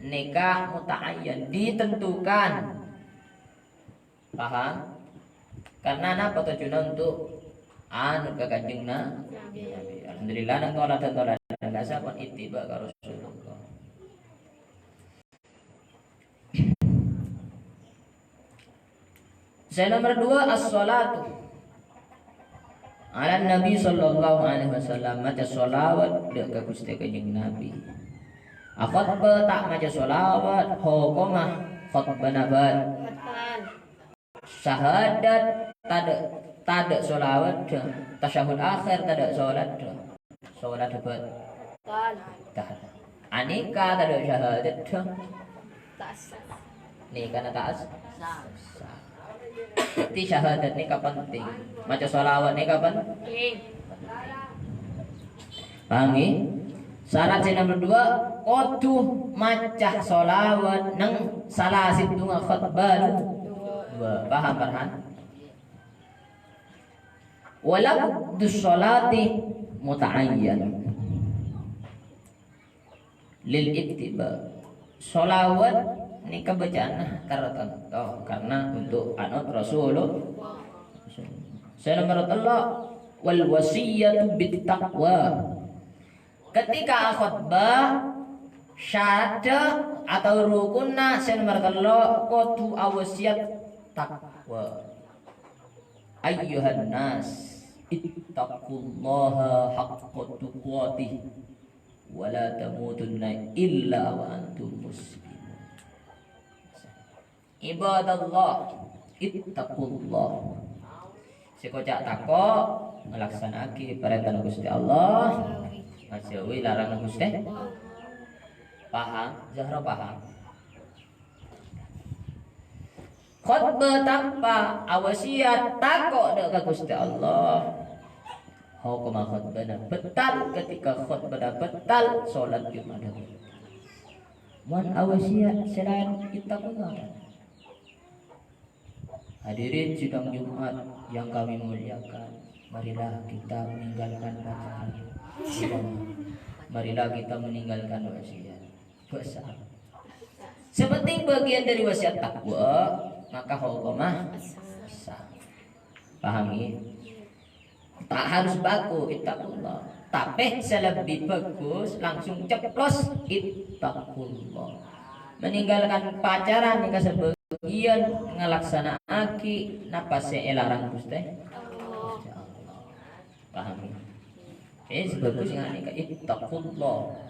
nèka muta'ayyan, ditentukan. Paham? Karena napa? Tojjhuna untuk anut ka Kanjeng Na-, Nabi. Alhamdulillah, nang toladan-toladan kasa pon ittiba ka Rasulullah. Sè nomor dua, as-sholatu ala Nabi sallallahu alaihi wasallam, maca sholawat dâ' ka Ghustè Kanjeng Nabi. Akhotbah ta' maca sholawat, hokomma khotbahna bat-, batal. Syahadat tadâ', tadâ' sholawat, tasyahud akhir tadâ' sholawat, sholawat bat-, batal. Anèka tadâ' syahadat, ta' sah. Nèka na ta' sah. Sah. Berarti syahadat nèka penting. Maca sholawat nèka pen-, Penting. Paham, ya? Syarat sè nomor dua, kodhu maca sholawat neng sala sèttonga khotbah dua. Paham, Farhan? Walafdus sholati muta'ayyan lil ittiba. Sholawat nèka bacana tartanto karena untuk anut Rasulullah. Sè nomor tello', wal wasiyatu bit taqwa. Ketika khotbah, syahadat atau rukunna sè nomor tello' kodhu awasiyat taqwa. Ayyuhan nas, ittaqullaha haqqa tuqatih, wa la tamutunna illa wa antum muslimun. Ibadallah, ittaqullah. Sè koca' tako', nglaksana'aghi parèntana Ghustè Allah, ngajhâuwi laranganna Ghustè. Paham? Zahra paham? Khotbah tanpa awasiyat tako' dâ' ka Ghustè Allah. Hokomma khotbahna batal, ketika khotbahna batal, sholat Jumat batal. Mon awasiyat sè laèn, ittaqullah. Hadirin sidang Jumat yang kami muliakan, marilah kita meninggalkan pacaran. Marilah kita meninggalkan wasiat. Besar. Sepenting bagian dari wasiat takwa, maka hukumnya sah. Paham, ya? Tak harus baku ittaqullah. Tapi sè lebbi bagus langsung ceplos ittaqullah. Meninggalkan pacaran nèka sebagian nglaksana'aghi napa sè èlarang Ghustè. Paham, ya? Eh, sè bagus nèka ittaqullah.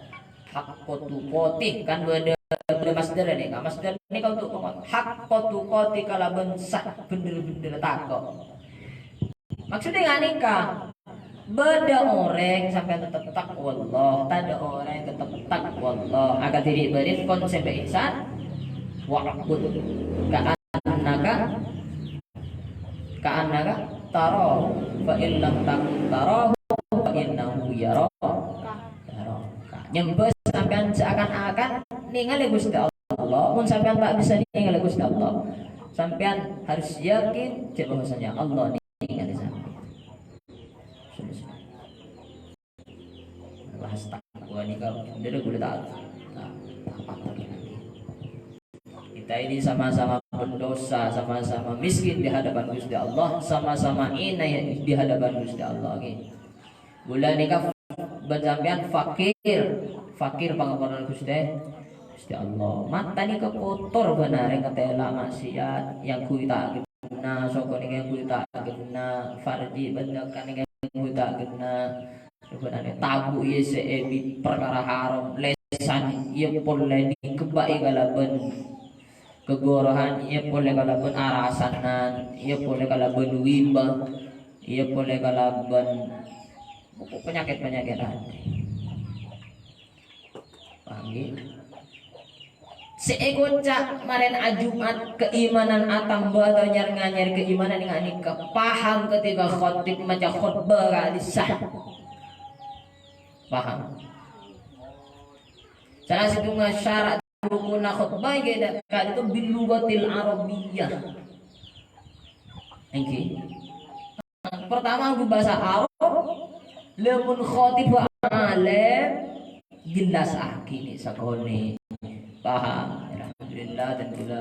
Haqqa tuqatih, kan bâdâ, bâdâ masdar nèka. Masdar nèka untuk penguat. Haqqa tuqatih kalabân sah bhender-bhender tako'. Maksudnya nggak nikah. Bâdâ orèng sampèyan tetep taqwallah, tadâ' orèng tetep taqwallah. Akadhi rè' bârâs konsep ihsan. Wa'bud ka'annaka, ka'annaka tarahu. Fa in lam takun tarahu, fa innahu yaraka. Yaraka. Nyembâ sampèyan seakan-akan nèngalè Ghustè Allah. Mon sampèyan ta' bisa nèngalè Ghustè Allah, sampèyan harus yakin jâ' bahwasanya Allah nèngalè sampèyan. Bahas takwa nèka, bhender ghulâ ta', ta', ta' paham lagi. Kita ini sama-sama berdosa, sama-sama miskin di hadapan Ghustè Allah, sama-sama ènè di hadapan Ghustè Allah, ngghi. Ghulâ nèka bân sampèyan fakir, fakir pangamponnana Ghustè, Ghustè Allah. Mata nèka kotor bân arèng katèla maksiat, èyangghuy ta' ghenna, soko nèka èyangghuy ta' ghenna, farji bân dhakar nèka èyangghuy ta' ghenna. Sabbhân anu tabu' iyâ sè èbi parkara haram, lèsan iyâ polè èghibâ'i kalabân kaghorohan, iyâ polè kalabân arasanan, iyâ polè kalabân ghibah, iyâ polè kalabân panyakèt-panyakèt atè. Paham, ghi? Sè èkoca' marèna Jumat, kaimanan atamba atau nyar-nganyar kaimanan nèka, nèka paham ketika khatib maca khotbah ka'dissa'. Paham? Salah sèttong syarat rukunna khotbah ka'dinto bil lughatil arabiyyah. Èngghi. Pertama, ngangghuy bhâsa Arab, lamon khatib alim, jelasaghi nè' sakonè'. Paham? Alhamdulillah, dan kaulâ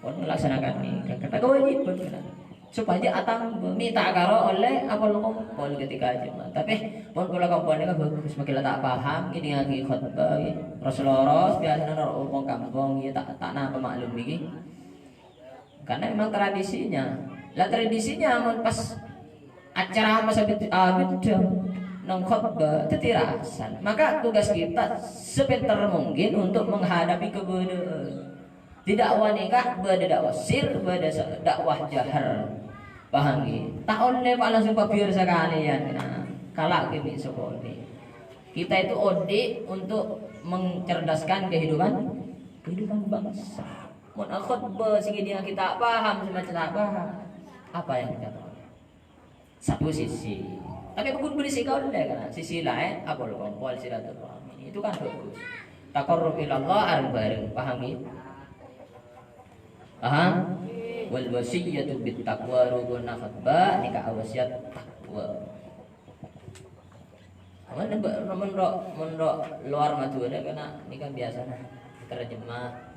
pon ngalaksana'aghi nèka, karena kewajiban, kan. Sopajâ atamba, mè' ta' karo ollè apol-kompol ketika Jumat. Tapè, pon pola kompol nèka bhâghus, makkè la ta' paham, ngèdingaghi khotbah, ghi. Ros-loros, biyasana noro' orèng kampong, iyâ ta', ta' napa maklum, ghi. Karena memang tradisinya. Lah, tradisinya mon pas acara masa bid-, ah, bidang neng khotbah dhâddhi rasan. Maka tugas kita sepinter mungkin untuk menghadapi kebedaan. Di dakwah nèka bâdâ dakwah sir, bâdâ sa-, dakwah jahar. Paham, ghi? Ta' ollè, Pak, langsung pabiyar sakalèyan. Nah, kala' ghi mè' sakonè'. Kita itu odi' untuk mencerdaskan kehidupan, kehidupan bangsa. Mon akhotbah sè ngèdingaghi ta' paham, sè maca ta' paham, apa yang kita peroleh? Satu sisi. Tapè bhâghus bâdâ sè kaollè, kan? Sisi laèn, apol-kompol silaturahmi. Itu kan bhâghus. Taqarrub ilallah areng-bareng, paham, ghi? Paham? Wal wasiyatu bit taqwa, rukunna khotbah nèka awasiat taqwa. Aman nembak, mon ro', mon ro' lowar Madhurâ kèna nèka biyasana terjemah,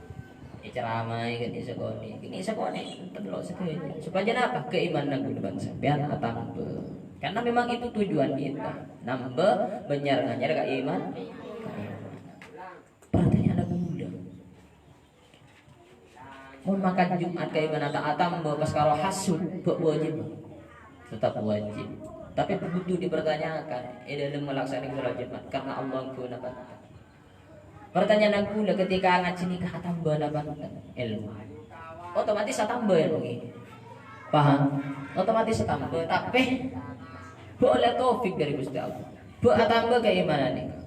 èceramaè, ghi sakonè', ghi sakonè', enten lo' sadhâjâ. Sopajâ napa? Kaimanan kaulâ bân sampèyan atamba. Karena memang itu tujuan kita, nambâ bân nyar-nganyar kaiman-, kaimanan. Pertanyaanna kaulâ, mon makan Jumat kaimanan ta' atamba pas karo hasud, bâ' wajib? Tetap wajib. Tapi butuh dipertanyakan è dâlem ngalaksana'aghi sholat Jumat, karena Allah ghuna bhâkal. Pertanyaan kaulâ, ketika ngajhi nèka atamba napa enten èlmo? Otomatis atamba èlmo, ghi. Paham? Otomatis atamba, tapè bâ' ollè taufik dâri Ghustè Allah. Bâ' atamba kaimanan nèka.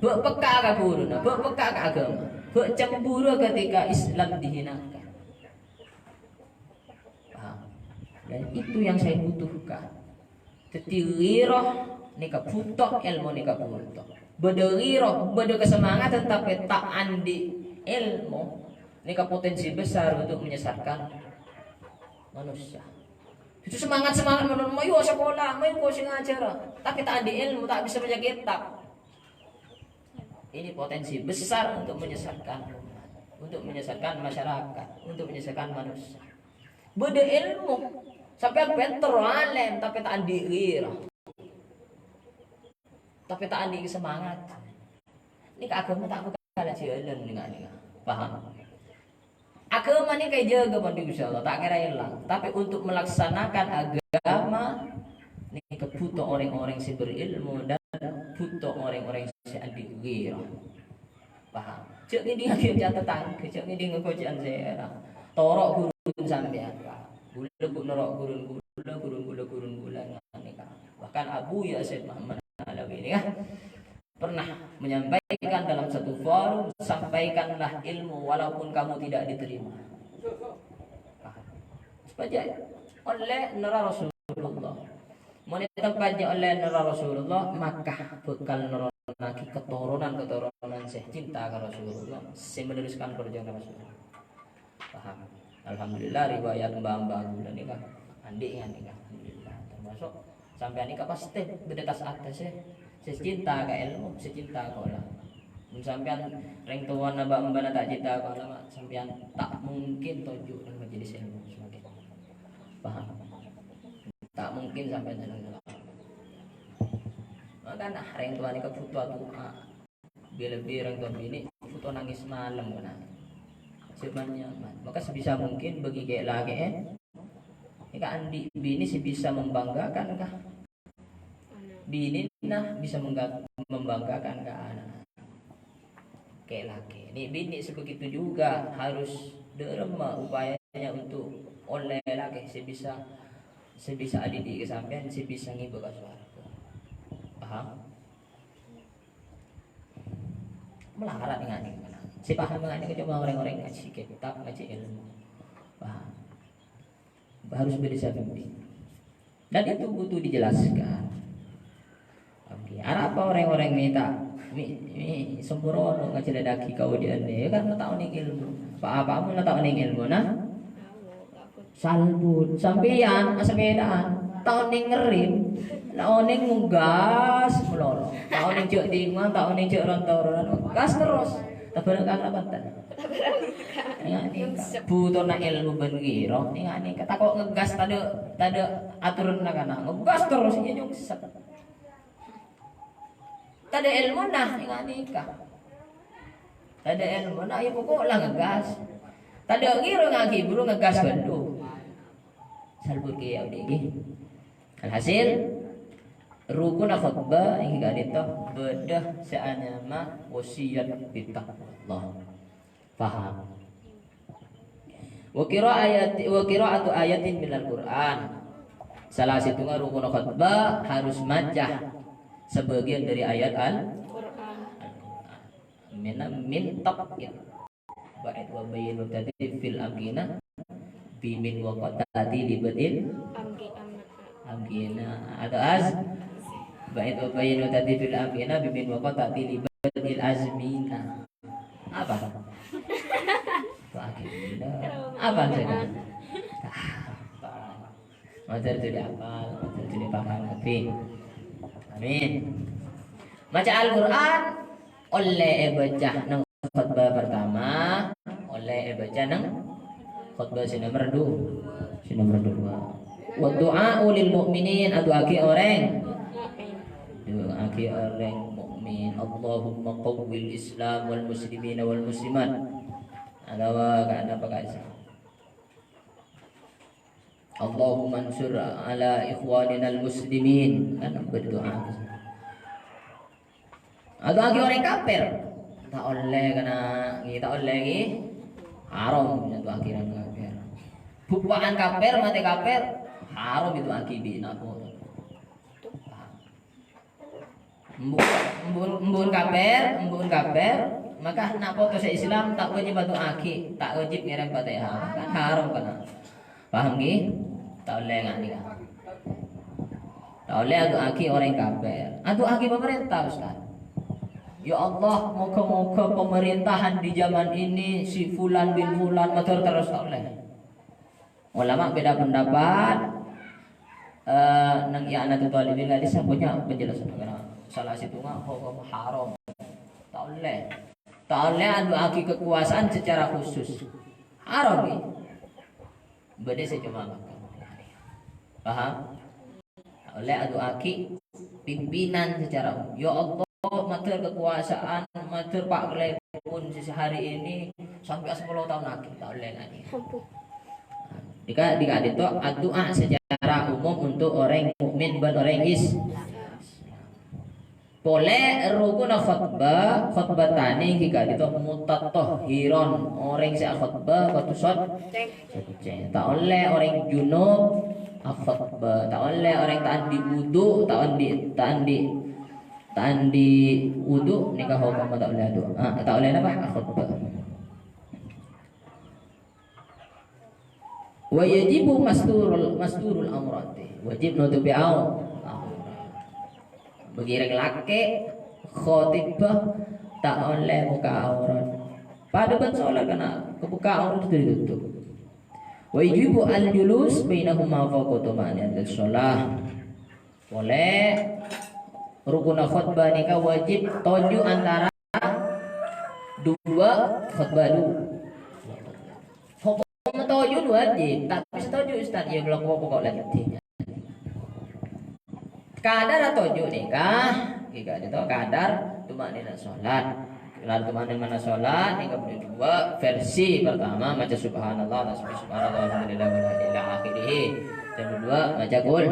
Bâ' pekka ka ghuruna, bâ' pekka ka aghâma, bâ' cemburu ketika Islam dihinakan. Paham? Dan itu yang saya butuhkan. Dhâddhi, ghirah nèka bhuto, èlmo nèka bhuto. Bâdâ ghirah, bâdâ kasemangatan, tapè ta' andi' èlmo, nèka potensi besar untuk menyesatkan manusia. Itu semangat-semangat manono, mayu sakola, mayu engko' sè ngajhârâ. Tapè ta' andi' èlmo, ta' bisa maca kètab. Ini potensi besar untuk menyesatkan umat, untuk menyesatkan masyarakat, untuk menyesatkan manusia. Bâdâ èlmo, sampèyan pènter, alèm, tapè ta' andi' ghirah. Tapè ta' andi' semangat. Nèka aghâma ta' bhâkal ajhâlân nèka-nèka. Paham? Aghâma nèka èjâgâ pon bi' Ghustè Allah, ta' kèra èlang. Tapè untuk melaksanakan aghâma nèka bhuto orèng-orèng sè berèlmo dan bhuto orèng-orèng sè andi' ghirah. Paham? Jhâ' ngèdingaghi ca' tatangghâ, jhâ' ngèdingaghi koca'an sè èra. Toro' ghuruna sampèyan. Kaulâ ghu-, noro' ghurun kaulâ, ghurun kaulâ, ghurun kaulâ, nèka. Bahkan Abu Yusuf Muhammad Alawi nèka pernah menyampaikan dalam satu forum, "Sampaikanlah ilmu walaupun kamu tidak diterima." Paham? Sopajâ ollè noro' Rasulullah. Mon è tempat jhâ' ollè noro' Rasulullah, maka bhâkal noro'aghi katoronan-katoronan sè cinta ka Rasulullah, sè meneruskan perjuangan Rasulullah. Paham? Alhamdulillah, riwayat mbah-mbah kaulâ nèka andi' nèka, alhamdulillah. Termasuk sampèyan nèka pastè bâdâ tas-atas sè, sè cinta ka èlmo, sè cinta ka ulama. Mon sampèyan rèng towana bân mbahna ta' cinta ka ulama, sampèyan ta' mungkin toju' neng majelis èlmo samangkèn. Paham? Ta' mungkin sampèyan seneng ulama. kan, ah, rèng towa nèka bhuto adu'a. Lebbi-lebbi rèng towa binè' bhuto nangès malem, kan. Sè nyaman. Maka sebisa mungkin bagi kè-, lakè'è, nèka andi' binè sè bisa membanggakan ka binèna, bisa mengga-, membanggakan ka ana'. Kè-, lakè. Nè' binè' sebegitu juga harus dâremma upayanya untuk ollè lakè sè bisa, sè bisa adidik ka sampèyan, sè bisa ngibâ ka sowarga. Paham? Malarat nèka nèka. Sè paham nèka nèka cuma orang-orang ngaji kitab, ngaji ilmu. Paham? Harus bâdâ sè pimpin. Dan itu butuh dijelaskan. Oke, arapa orèng-orèng mènta mi, mi sempurna ngajhâlânnaghi kaodi'ân, ya, karena ta' onèng ilmu. Pa-apa mon la ta' onèng ilmu, nah? Salbut. Sampèyan asepèdaan, ta' onèng ngerrèm, la onèng ngegas malolo. Ta' onèng jhâ' dingowan, ta' onèng jhâ' ron-toronan, gas terros. Tabarak ka panten. Nèka, nèka. Bhutona ilmu bân ghirâ. Nèka, nèka. Tako' ngegas tadâ', tadâ' aturanna kana. Ngegas terros, iyâ nyungsep. Tadâ' ilmuna, nèka, nèka. Tadâ' ilmuna, iyâ pokok la ngegas. Tadâ' ghirâ ngaghi buru ngegas ghâllu. Salbut kèya odi' ghi. Alhasil, rukunna khotbah èngghi ka'dinto bâdâ sè anyama wasiyat bitaqwallah. Paham? Wa qira'ayati-, wa qira'atu ayatin minal Qur'an. Salah sèttongnga rukunna khotbah harus maca sebagian dari ayat Al-Qur'an. Mina min taqit. Ba'id wa bayyin wa tadid fil amkina. Bimin wa qad ta'ti li badil amkina. Atau az. Ba'id wa bayyin wa tadid fil amkina. Bimin wa qad ta'ti li badil azmina. Apa? Itu amkina. Apa saja? Maca itu dihafal, maca itu dipaham, ngerti. Amin. Maca Al-Qur'an ollè èbâca neng khotbah pertama, ollè èbâca neng khotbah sè nomer du-, sè nomer dua. Wa du'a'u lil mu'minin, adu'aaghi orèng. Du'aaghi orèng mukmin. Allahumma qawwil Islam wal muslimina wal muslimat. Atabâ ka-, napa ka Islam? Allahumma ansur ala ikhwaninal muslimin. Kan berdoa. Adu'aaghi orèng kafir. Ta' ollè kana, ngghi, ta' ollè, ngghi. Haram adu'aaghi orèng kafir. Bapa'na kafir, matè kafir, haram adu'aaghi bi' napa. Embu', embu', embu'en kafir, embu'en kafir, maka na' poto sè Islam ta' wajib adu'aaghi, ta' wajib ngèrèm Fatihah. Kan haram kana. Paham, ngghi? Ta' ollè nganèka. Ta' ollè adu'aaghi orèng kafir. Adu'aaghi pemerintah, Ustaz. Ya Allah, moga-moga pemerintahan di zaman ini si fulan bin fulan mandhâr terros, ta' ollè. Ulama beda pendapat, eh, neng I'anatul Thalibin tadi saya punya penjelasan. Karena salah sèttongnga hukum haram. Ta' ollè. Ta' ollè adu'aaghi kekuasaan secara khusus. Haram, ngghi. Bâdâ sè coma makan. Paham? Ollè adu'aaghi pimpinan secara umum. Ya Allah, mandhâr kekuasaan, mandhâr pa' kalèbun sè hari ini sampè' sapolo taon lagi, ta' ollè nganèka. Ampun. Dika-, dika' dito adu'a secara umum untuk orèng mukmin bân orèng is-, Polè rukunna khotbah, khotbatani ghi' ka'dinto mutatahhiron, orèng sè akhotbah kodhu socè. Ta' ollè orèng junub akhotbah, ta' ollè orèng ta' andi' wudu, ta' andi', ta' andi', ta' andi' wudu nèka hokomma ta' ollè adu-, ah, ta' ollè napa? Akhotbah. Wa yajibu masturul, masturul aurati. Wajib nutupi au-, aurat. Bagi rèng lakè', khotibah ta' ollè buka aurat. Padâ bân sholat kana buka aurat kodhu ditutup. Wa yajibu al-julus bainahuma fawqa tuma'ninatis shalah. Polè rukunna khotbah nèka wajib toju' antara dua khotbah du-, hukum toju' wajib, tapi sè toju' Ustaz, ya, belum pokok lagi. Kadar toju' nèka Ngghi, ka'dinto kadar tuma'ninah sholat. Kadar tuma'ninah sholat, nèka bâdâ dua versi. Pertama, maca subhanallah, tasbih subhanallah, walhamdulillah, wala ila akhirih. Yang kedua, maca kul.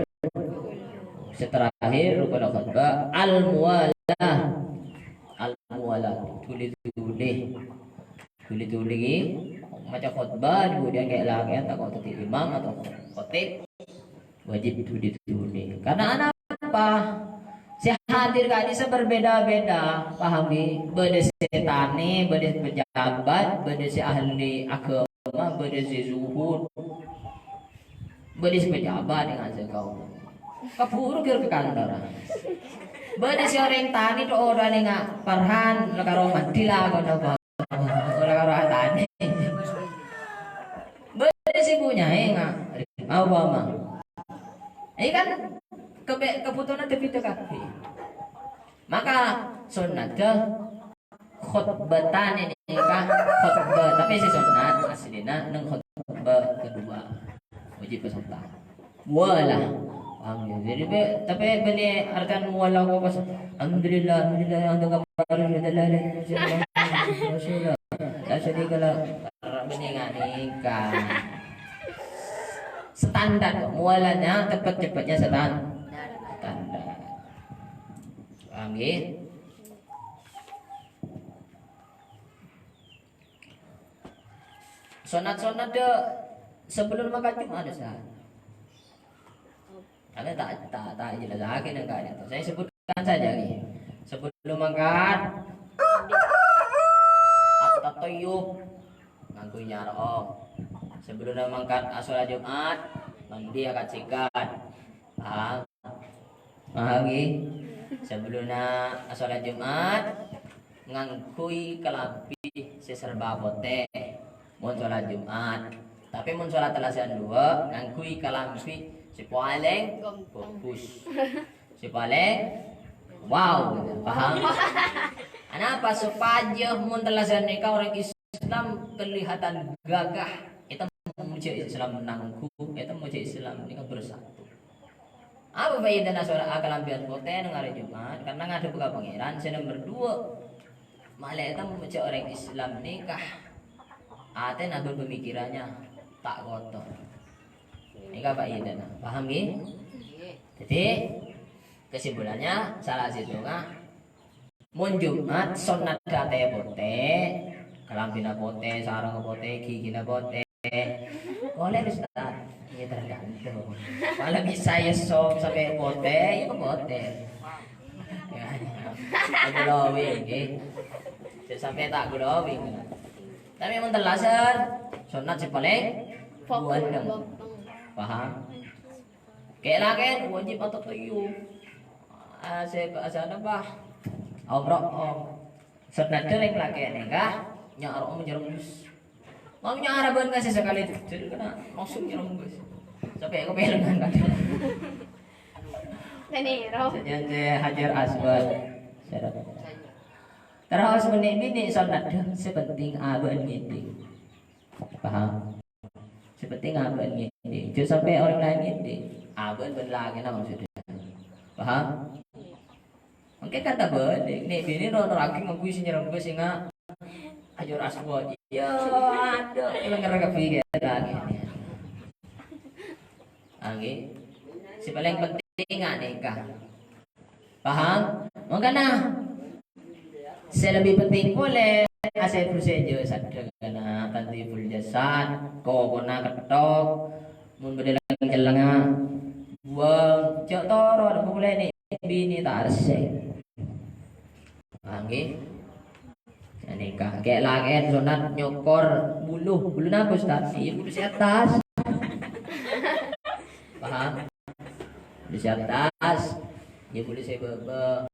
Sè terakhir, rukun khutbah, al-muwalah. Al-muwalah, dhuli-dhuli. Dhuli-dhuli, maca khutbah, kemudian kè'-lakè'an, tako' dhâddhi imam atau khatib. Wajib dhuli-dhuli. Karena anapa? Sè hadir ka'dissa berbeda-beda, paham, ghi? Bâdâ sè tanè, bâdâ pejabat, bâdâ sè ahli agama, bâdâ sè zuhud, bâdâ sè pejabat, nèka sè kaum. Kabhuru kèr ka kantor. Bâdâ sè orèng tanè, dhu-, orèng nèka parhan, la karo mandi la, kok napa? Ora, ora tanya. Bâdâ sè punyaè, nga-, apa, ma? Ini kan kebe-, kebutuhannya beda-beda kabeh. Maka sunnat khutbatan ini kan khutbah, tapi sè sunnat aslinya neng khutbah kedua. Wajib peserta. Muwalah. Paham ya? Jadi, be-, tapi bânnè artèna muwalah kok pas, "Alhamdulillah, alhamdulillah, yang tengah baru, la ilaha illallah, la ilaha illallah, la syarika lah." Bânnè ngghi nèka. Standar kok. Muwalahnya cepet-cepetnya setan-, standar. Paham ya? Sunnat-sunnat dâ' sebelum mangkat Jumat, Ustaz. Karena tak, tak, tak jelasake neng ka'dinto. Saya sebutkan saja nih. Sebelum mangkat, at-tatayyub, ngangghuy nyara'om. Sebelum mangkat asholat Jumat, mandi akad sikat. Paham? Paham, ngghi? Sabellunna asholat Jumat, ngangghuy kalambhi sè serba potè, mon sholat Jumat. Tapè mon sholat tellasan duwâ', ngangghuy kalambhi sè palèng bhâghus. Sè palèng wow, gitu. Paham? Anapa? Sopajâ mon tellasan nèka orèng Islam kelihatan gagah. Ètemmo jhâ' Islam nanggu, ètemmo jhâ' Islam nèka bersatu. Apa faèdana sora-, kalambhiyân potè neng arè Jumat? Karena ngadhep ka Pangèran. Sè nomer duwâ', malè ètemmo jhâ' orèng Islam nèka atèna bân pemikirannya ta' kotor. Nèka faèdana. Paham, ngghi? Jadi, kesimpulannya, salah sèttonga, mon Jumat, sonnat atè potè, kalambhina potè, sarongnga potè, ghigina potè. Ollè, Ustaz. Iyâ, tergantung. Kalau bisa ya sop sampai potè, ya potè. Ya, glowing, ngghi. Jhâ' sampai ta' glowing. Tapi mon tellasan, sonnat sè palèng buwândhâng. Paham? Kè-lakèn wajib atatayyub. Ah, sè bahasana apa? Omro'om. Sonnadda rèng lakè' nèka nyara'om nyarembes. Mon nyarembes ngasè sakalè jujur kèna langsung nyarembes. Sampè' kapèlengan kadhâng. Teni, ro. Sajân sè Hajar Aswad. Terros mon nè'-binè' sonnadda sè penting abâ'na ngèdhing. Paham? Sè penting abâ'na ngèdhing. Jhâ' sampè' orèng laèn ngèdhing. Abâ'na bân lakèna maksudnya. Paham? Mangkèn kan ta' bâdâ. Nè'-binè' ro-, raghi ngangghuy sè nyarembes sè nga-, Hajar Aswad. Iyâ, adhu, èlang ngerrek kabbhi kèra. Angghi. Sè palèng penting nèka. Paham? Mangkana, sè lebbi penting polè, asè-busè jhâ' saddhâna, tantibul jasad, kokona kettok, mon bâdâ lèng-cellèngnga, buwâng, jhâ' toro' polè nè'-binè' ta' arèsè. Paham, ngghi? Nèka, kè-lakèn sonnat nyokor bulu. Bulu napa, Ustaz? Iyâ, bulu sè attas. Paham? Bulu sè attas. Iyâ, bulu sè bâbâ.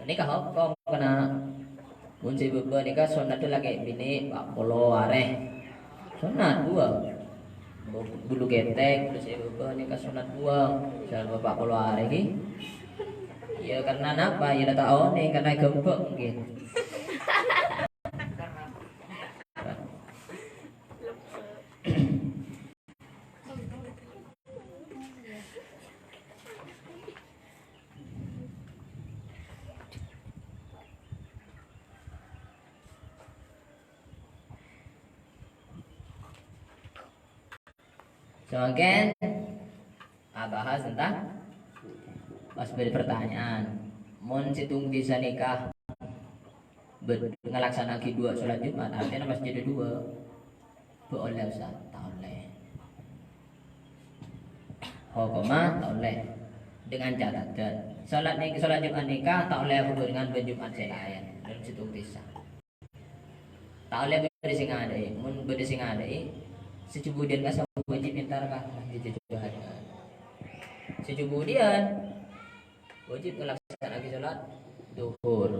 Nèka hokom kèna. Mon sè bâbâ nèka sonnat lakè binè' pa' polo arè. Sonnat, buwâng. Bu-, bulu kètèk, bulu sè bâbâ nèka sonnat buwâng. Salama pa' polo arè, ghi. Iyâ, karena napa? Iyâ, la ta' onèng, karena ghâmpang, ghi. Samangkèn abahas tentang pas bâdâ pertanyaan. Mon sèttong dhisa nèka bâ-, ngalaksana'aghi duwâ' sholat Jumat, artèna masjid duwâ'. Bâ' ollè, Ustaz? Ta' ollè. Hokomma ta' ollè. Dengan catatan, sholat nè-, sholat Jumat nèka ta' ollè abarengan bân Jumat sè laèn, dâlem sèttong dhisa. Ta' ollè bâdâ sè ngadâ'è. Mon bâdâ sè ngadâ'è, sajhubudiyân kassa' wajib entar ka masjid jhâ-, jhâ-, jhâ-, sajhubudiyân wajib ngalaksana'aghi sholat dhuhur.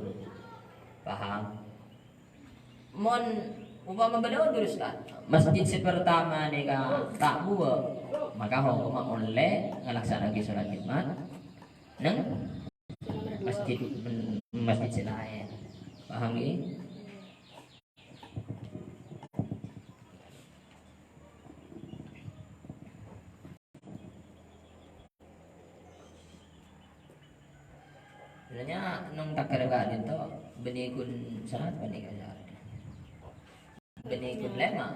Paham? Mon umpama bâdâ udhur, Ustaz, masjid sè partama nèka ta' buwâ', maka hokomma ollè ngalaksana'aghi sholat Jumat neng masjid, masjid sè laèn. Paham, ghi? Sebenarnya neng taghâr ka'dinto bânnè ghun syarat panèka syarat. Bânnè ghun lèma'.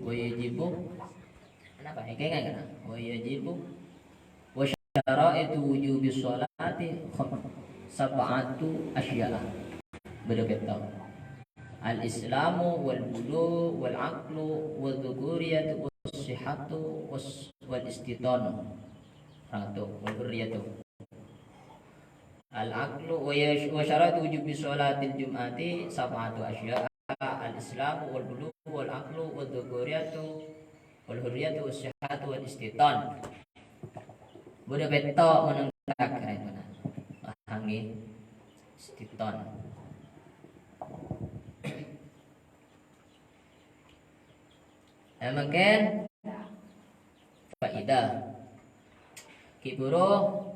Wa yajibu. Kenapa? Èkèngè' kana? Wa yajibu. Wa syaraitu wujubis sholati kham-, sab'atu asya'a. Bâdâ pètto'. Al-Islamu wal bulu wal aqlu wal dzukuriyatu was sihhatu was, wal istitanu. Ratu wal hurriyatu. Al-aqlu wa yash-, wa syaratu wujubi sholatil jum'ati sab'atu asya'a, al-islamu wal bulughu wal aqlu wal dzukuriyatu wal hurriyatu was sihhatu wal istitan. Bâdâ pètto' mon neng taghâr èpona. Paham, ghi? Istitan. Nah, mangkèn faidah. Ghi' bhuru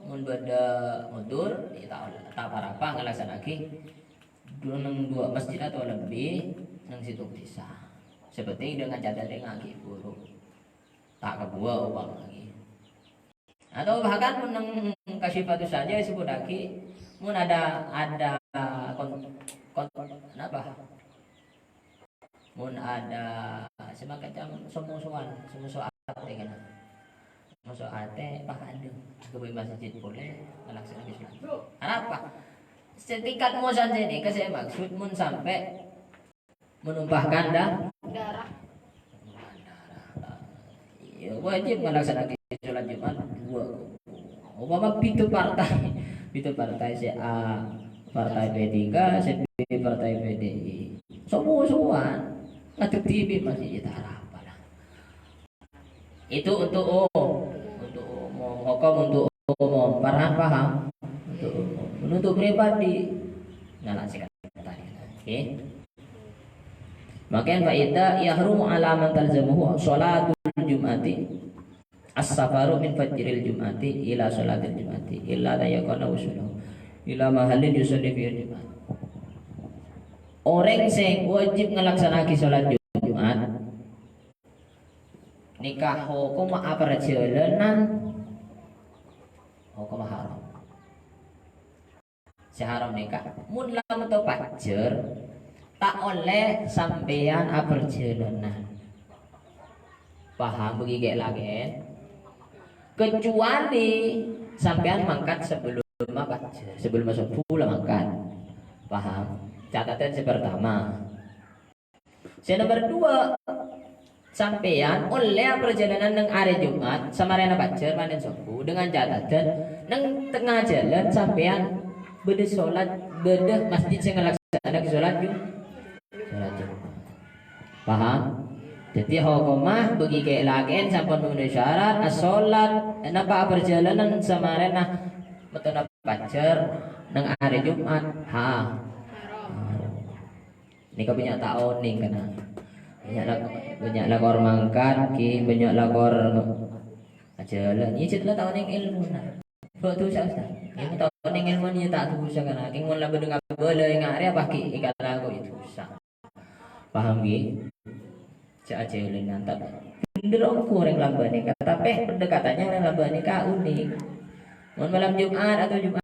mon bâdâ udhur, ya ta', ta' pa-rapa ngalaksana'aghi du-, neng duwâ' masjid atau lebbi neng sèttong dhisa. Sè pentèng dengan catat rèng ghi' bhuru. Ta' kabuwâ' ompama ghi. Atau bahkan mon neng Kasyifatus Sajah èsebbhuttaghi, mon ada, ada kon-, kon-, napa? Mon ada semacam so-mosowan, so-moso atè kan. Moso atè, pas adu, ghâbây masjid polè, ngalaksana'aghi sholat. Arapa? Setingkat mosan sènè, ka sè maksud mon sampè' menumpahkan da-, darah. Ya, wajib ngalaksana'aghi sholat Jumat duwâ'. Ompama pètto' partai, pètto' partai sè A, partai P tiga, sè B, partai P D I. So-mosowan, ngadhep T V masjid, ya ta' arapa lah. Itu untuk u-, untuk umum, hukum untuk umum. Paham, paham? Untuk umum. Untuk pribadi, ngalaksana'aghi. Oke. Mangkèn faidah yahrumu ala man talzamuhu sholatul jum'ati as-safaru min fajril jum'ati ila sholatil jum'ati illa tayaqqana wusuluhu ila mahallin yusalli fihil jum'at. Orèng sè wajib ngalaksana'aghi sholat Jumat, nèka hokomma aparjhâlânan, hokomma haram. Sè haram nèka, mon la mènto pajhâr, ta' ollè sampèyan aparjhâlânan. Paham, bâgi kè-, lakèn? Kecuali sampèyan mangkat sabellunna pajhâr, sabellunna sobbhu la mangkat. Paham? Catataghi sè partama. Sè nomer duwâ', sampèyan ollè aparjhâlânan neng arè Jumat, samarèna pajhâr mandheng sobbhu, dengan catatan neng tengnga jhâlân sampèyan bâdâ sholat, bâdâ masjid sè ngalaksana'aghi sholat Ju-, sholat Jumat. Paham? Dhâddhi, hokomma bâgi kè-, lakèn sampon memenuhi syarat, as-sholat, napa aparjhâlânan samarèna mèntona pajhâr neng arè Jumat. Ha. Nèka bânnya' ta' onèng, kana. Bânnya' lak-, bânnya' lakor mangkat, ghi, bânnya' lakor ajhâlân. Iyâ, jhât la ta' onèng èlmona. Kok dhusa, Ustaz? Iyâ, ta' onèng èlmona, iyâ, ta' dhusa, kana. Kèng mon la bâdâ ngabâlâ, ènga' rèya, apa ghi èkalako, iyâ, dhusa. Paham, ghi? Jhâ' ajhâlân, mantap. Bhender ongghu orèng lambâ' nèka, tapè pendekatannya orèng lambâ' nèka unik. Mon malam Jumat atau Jumat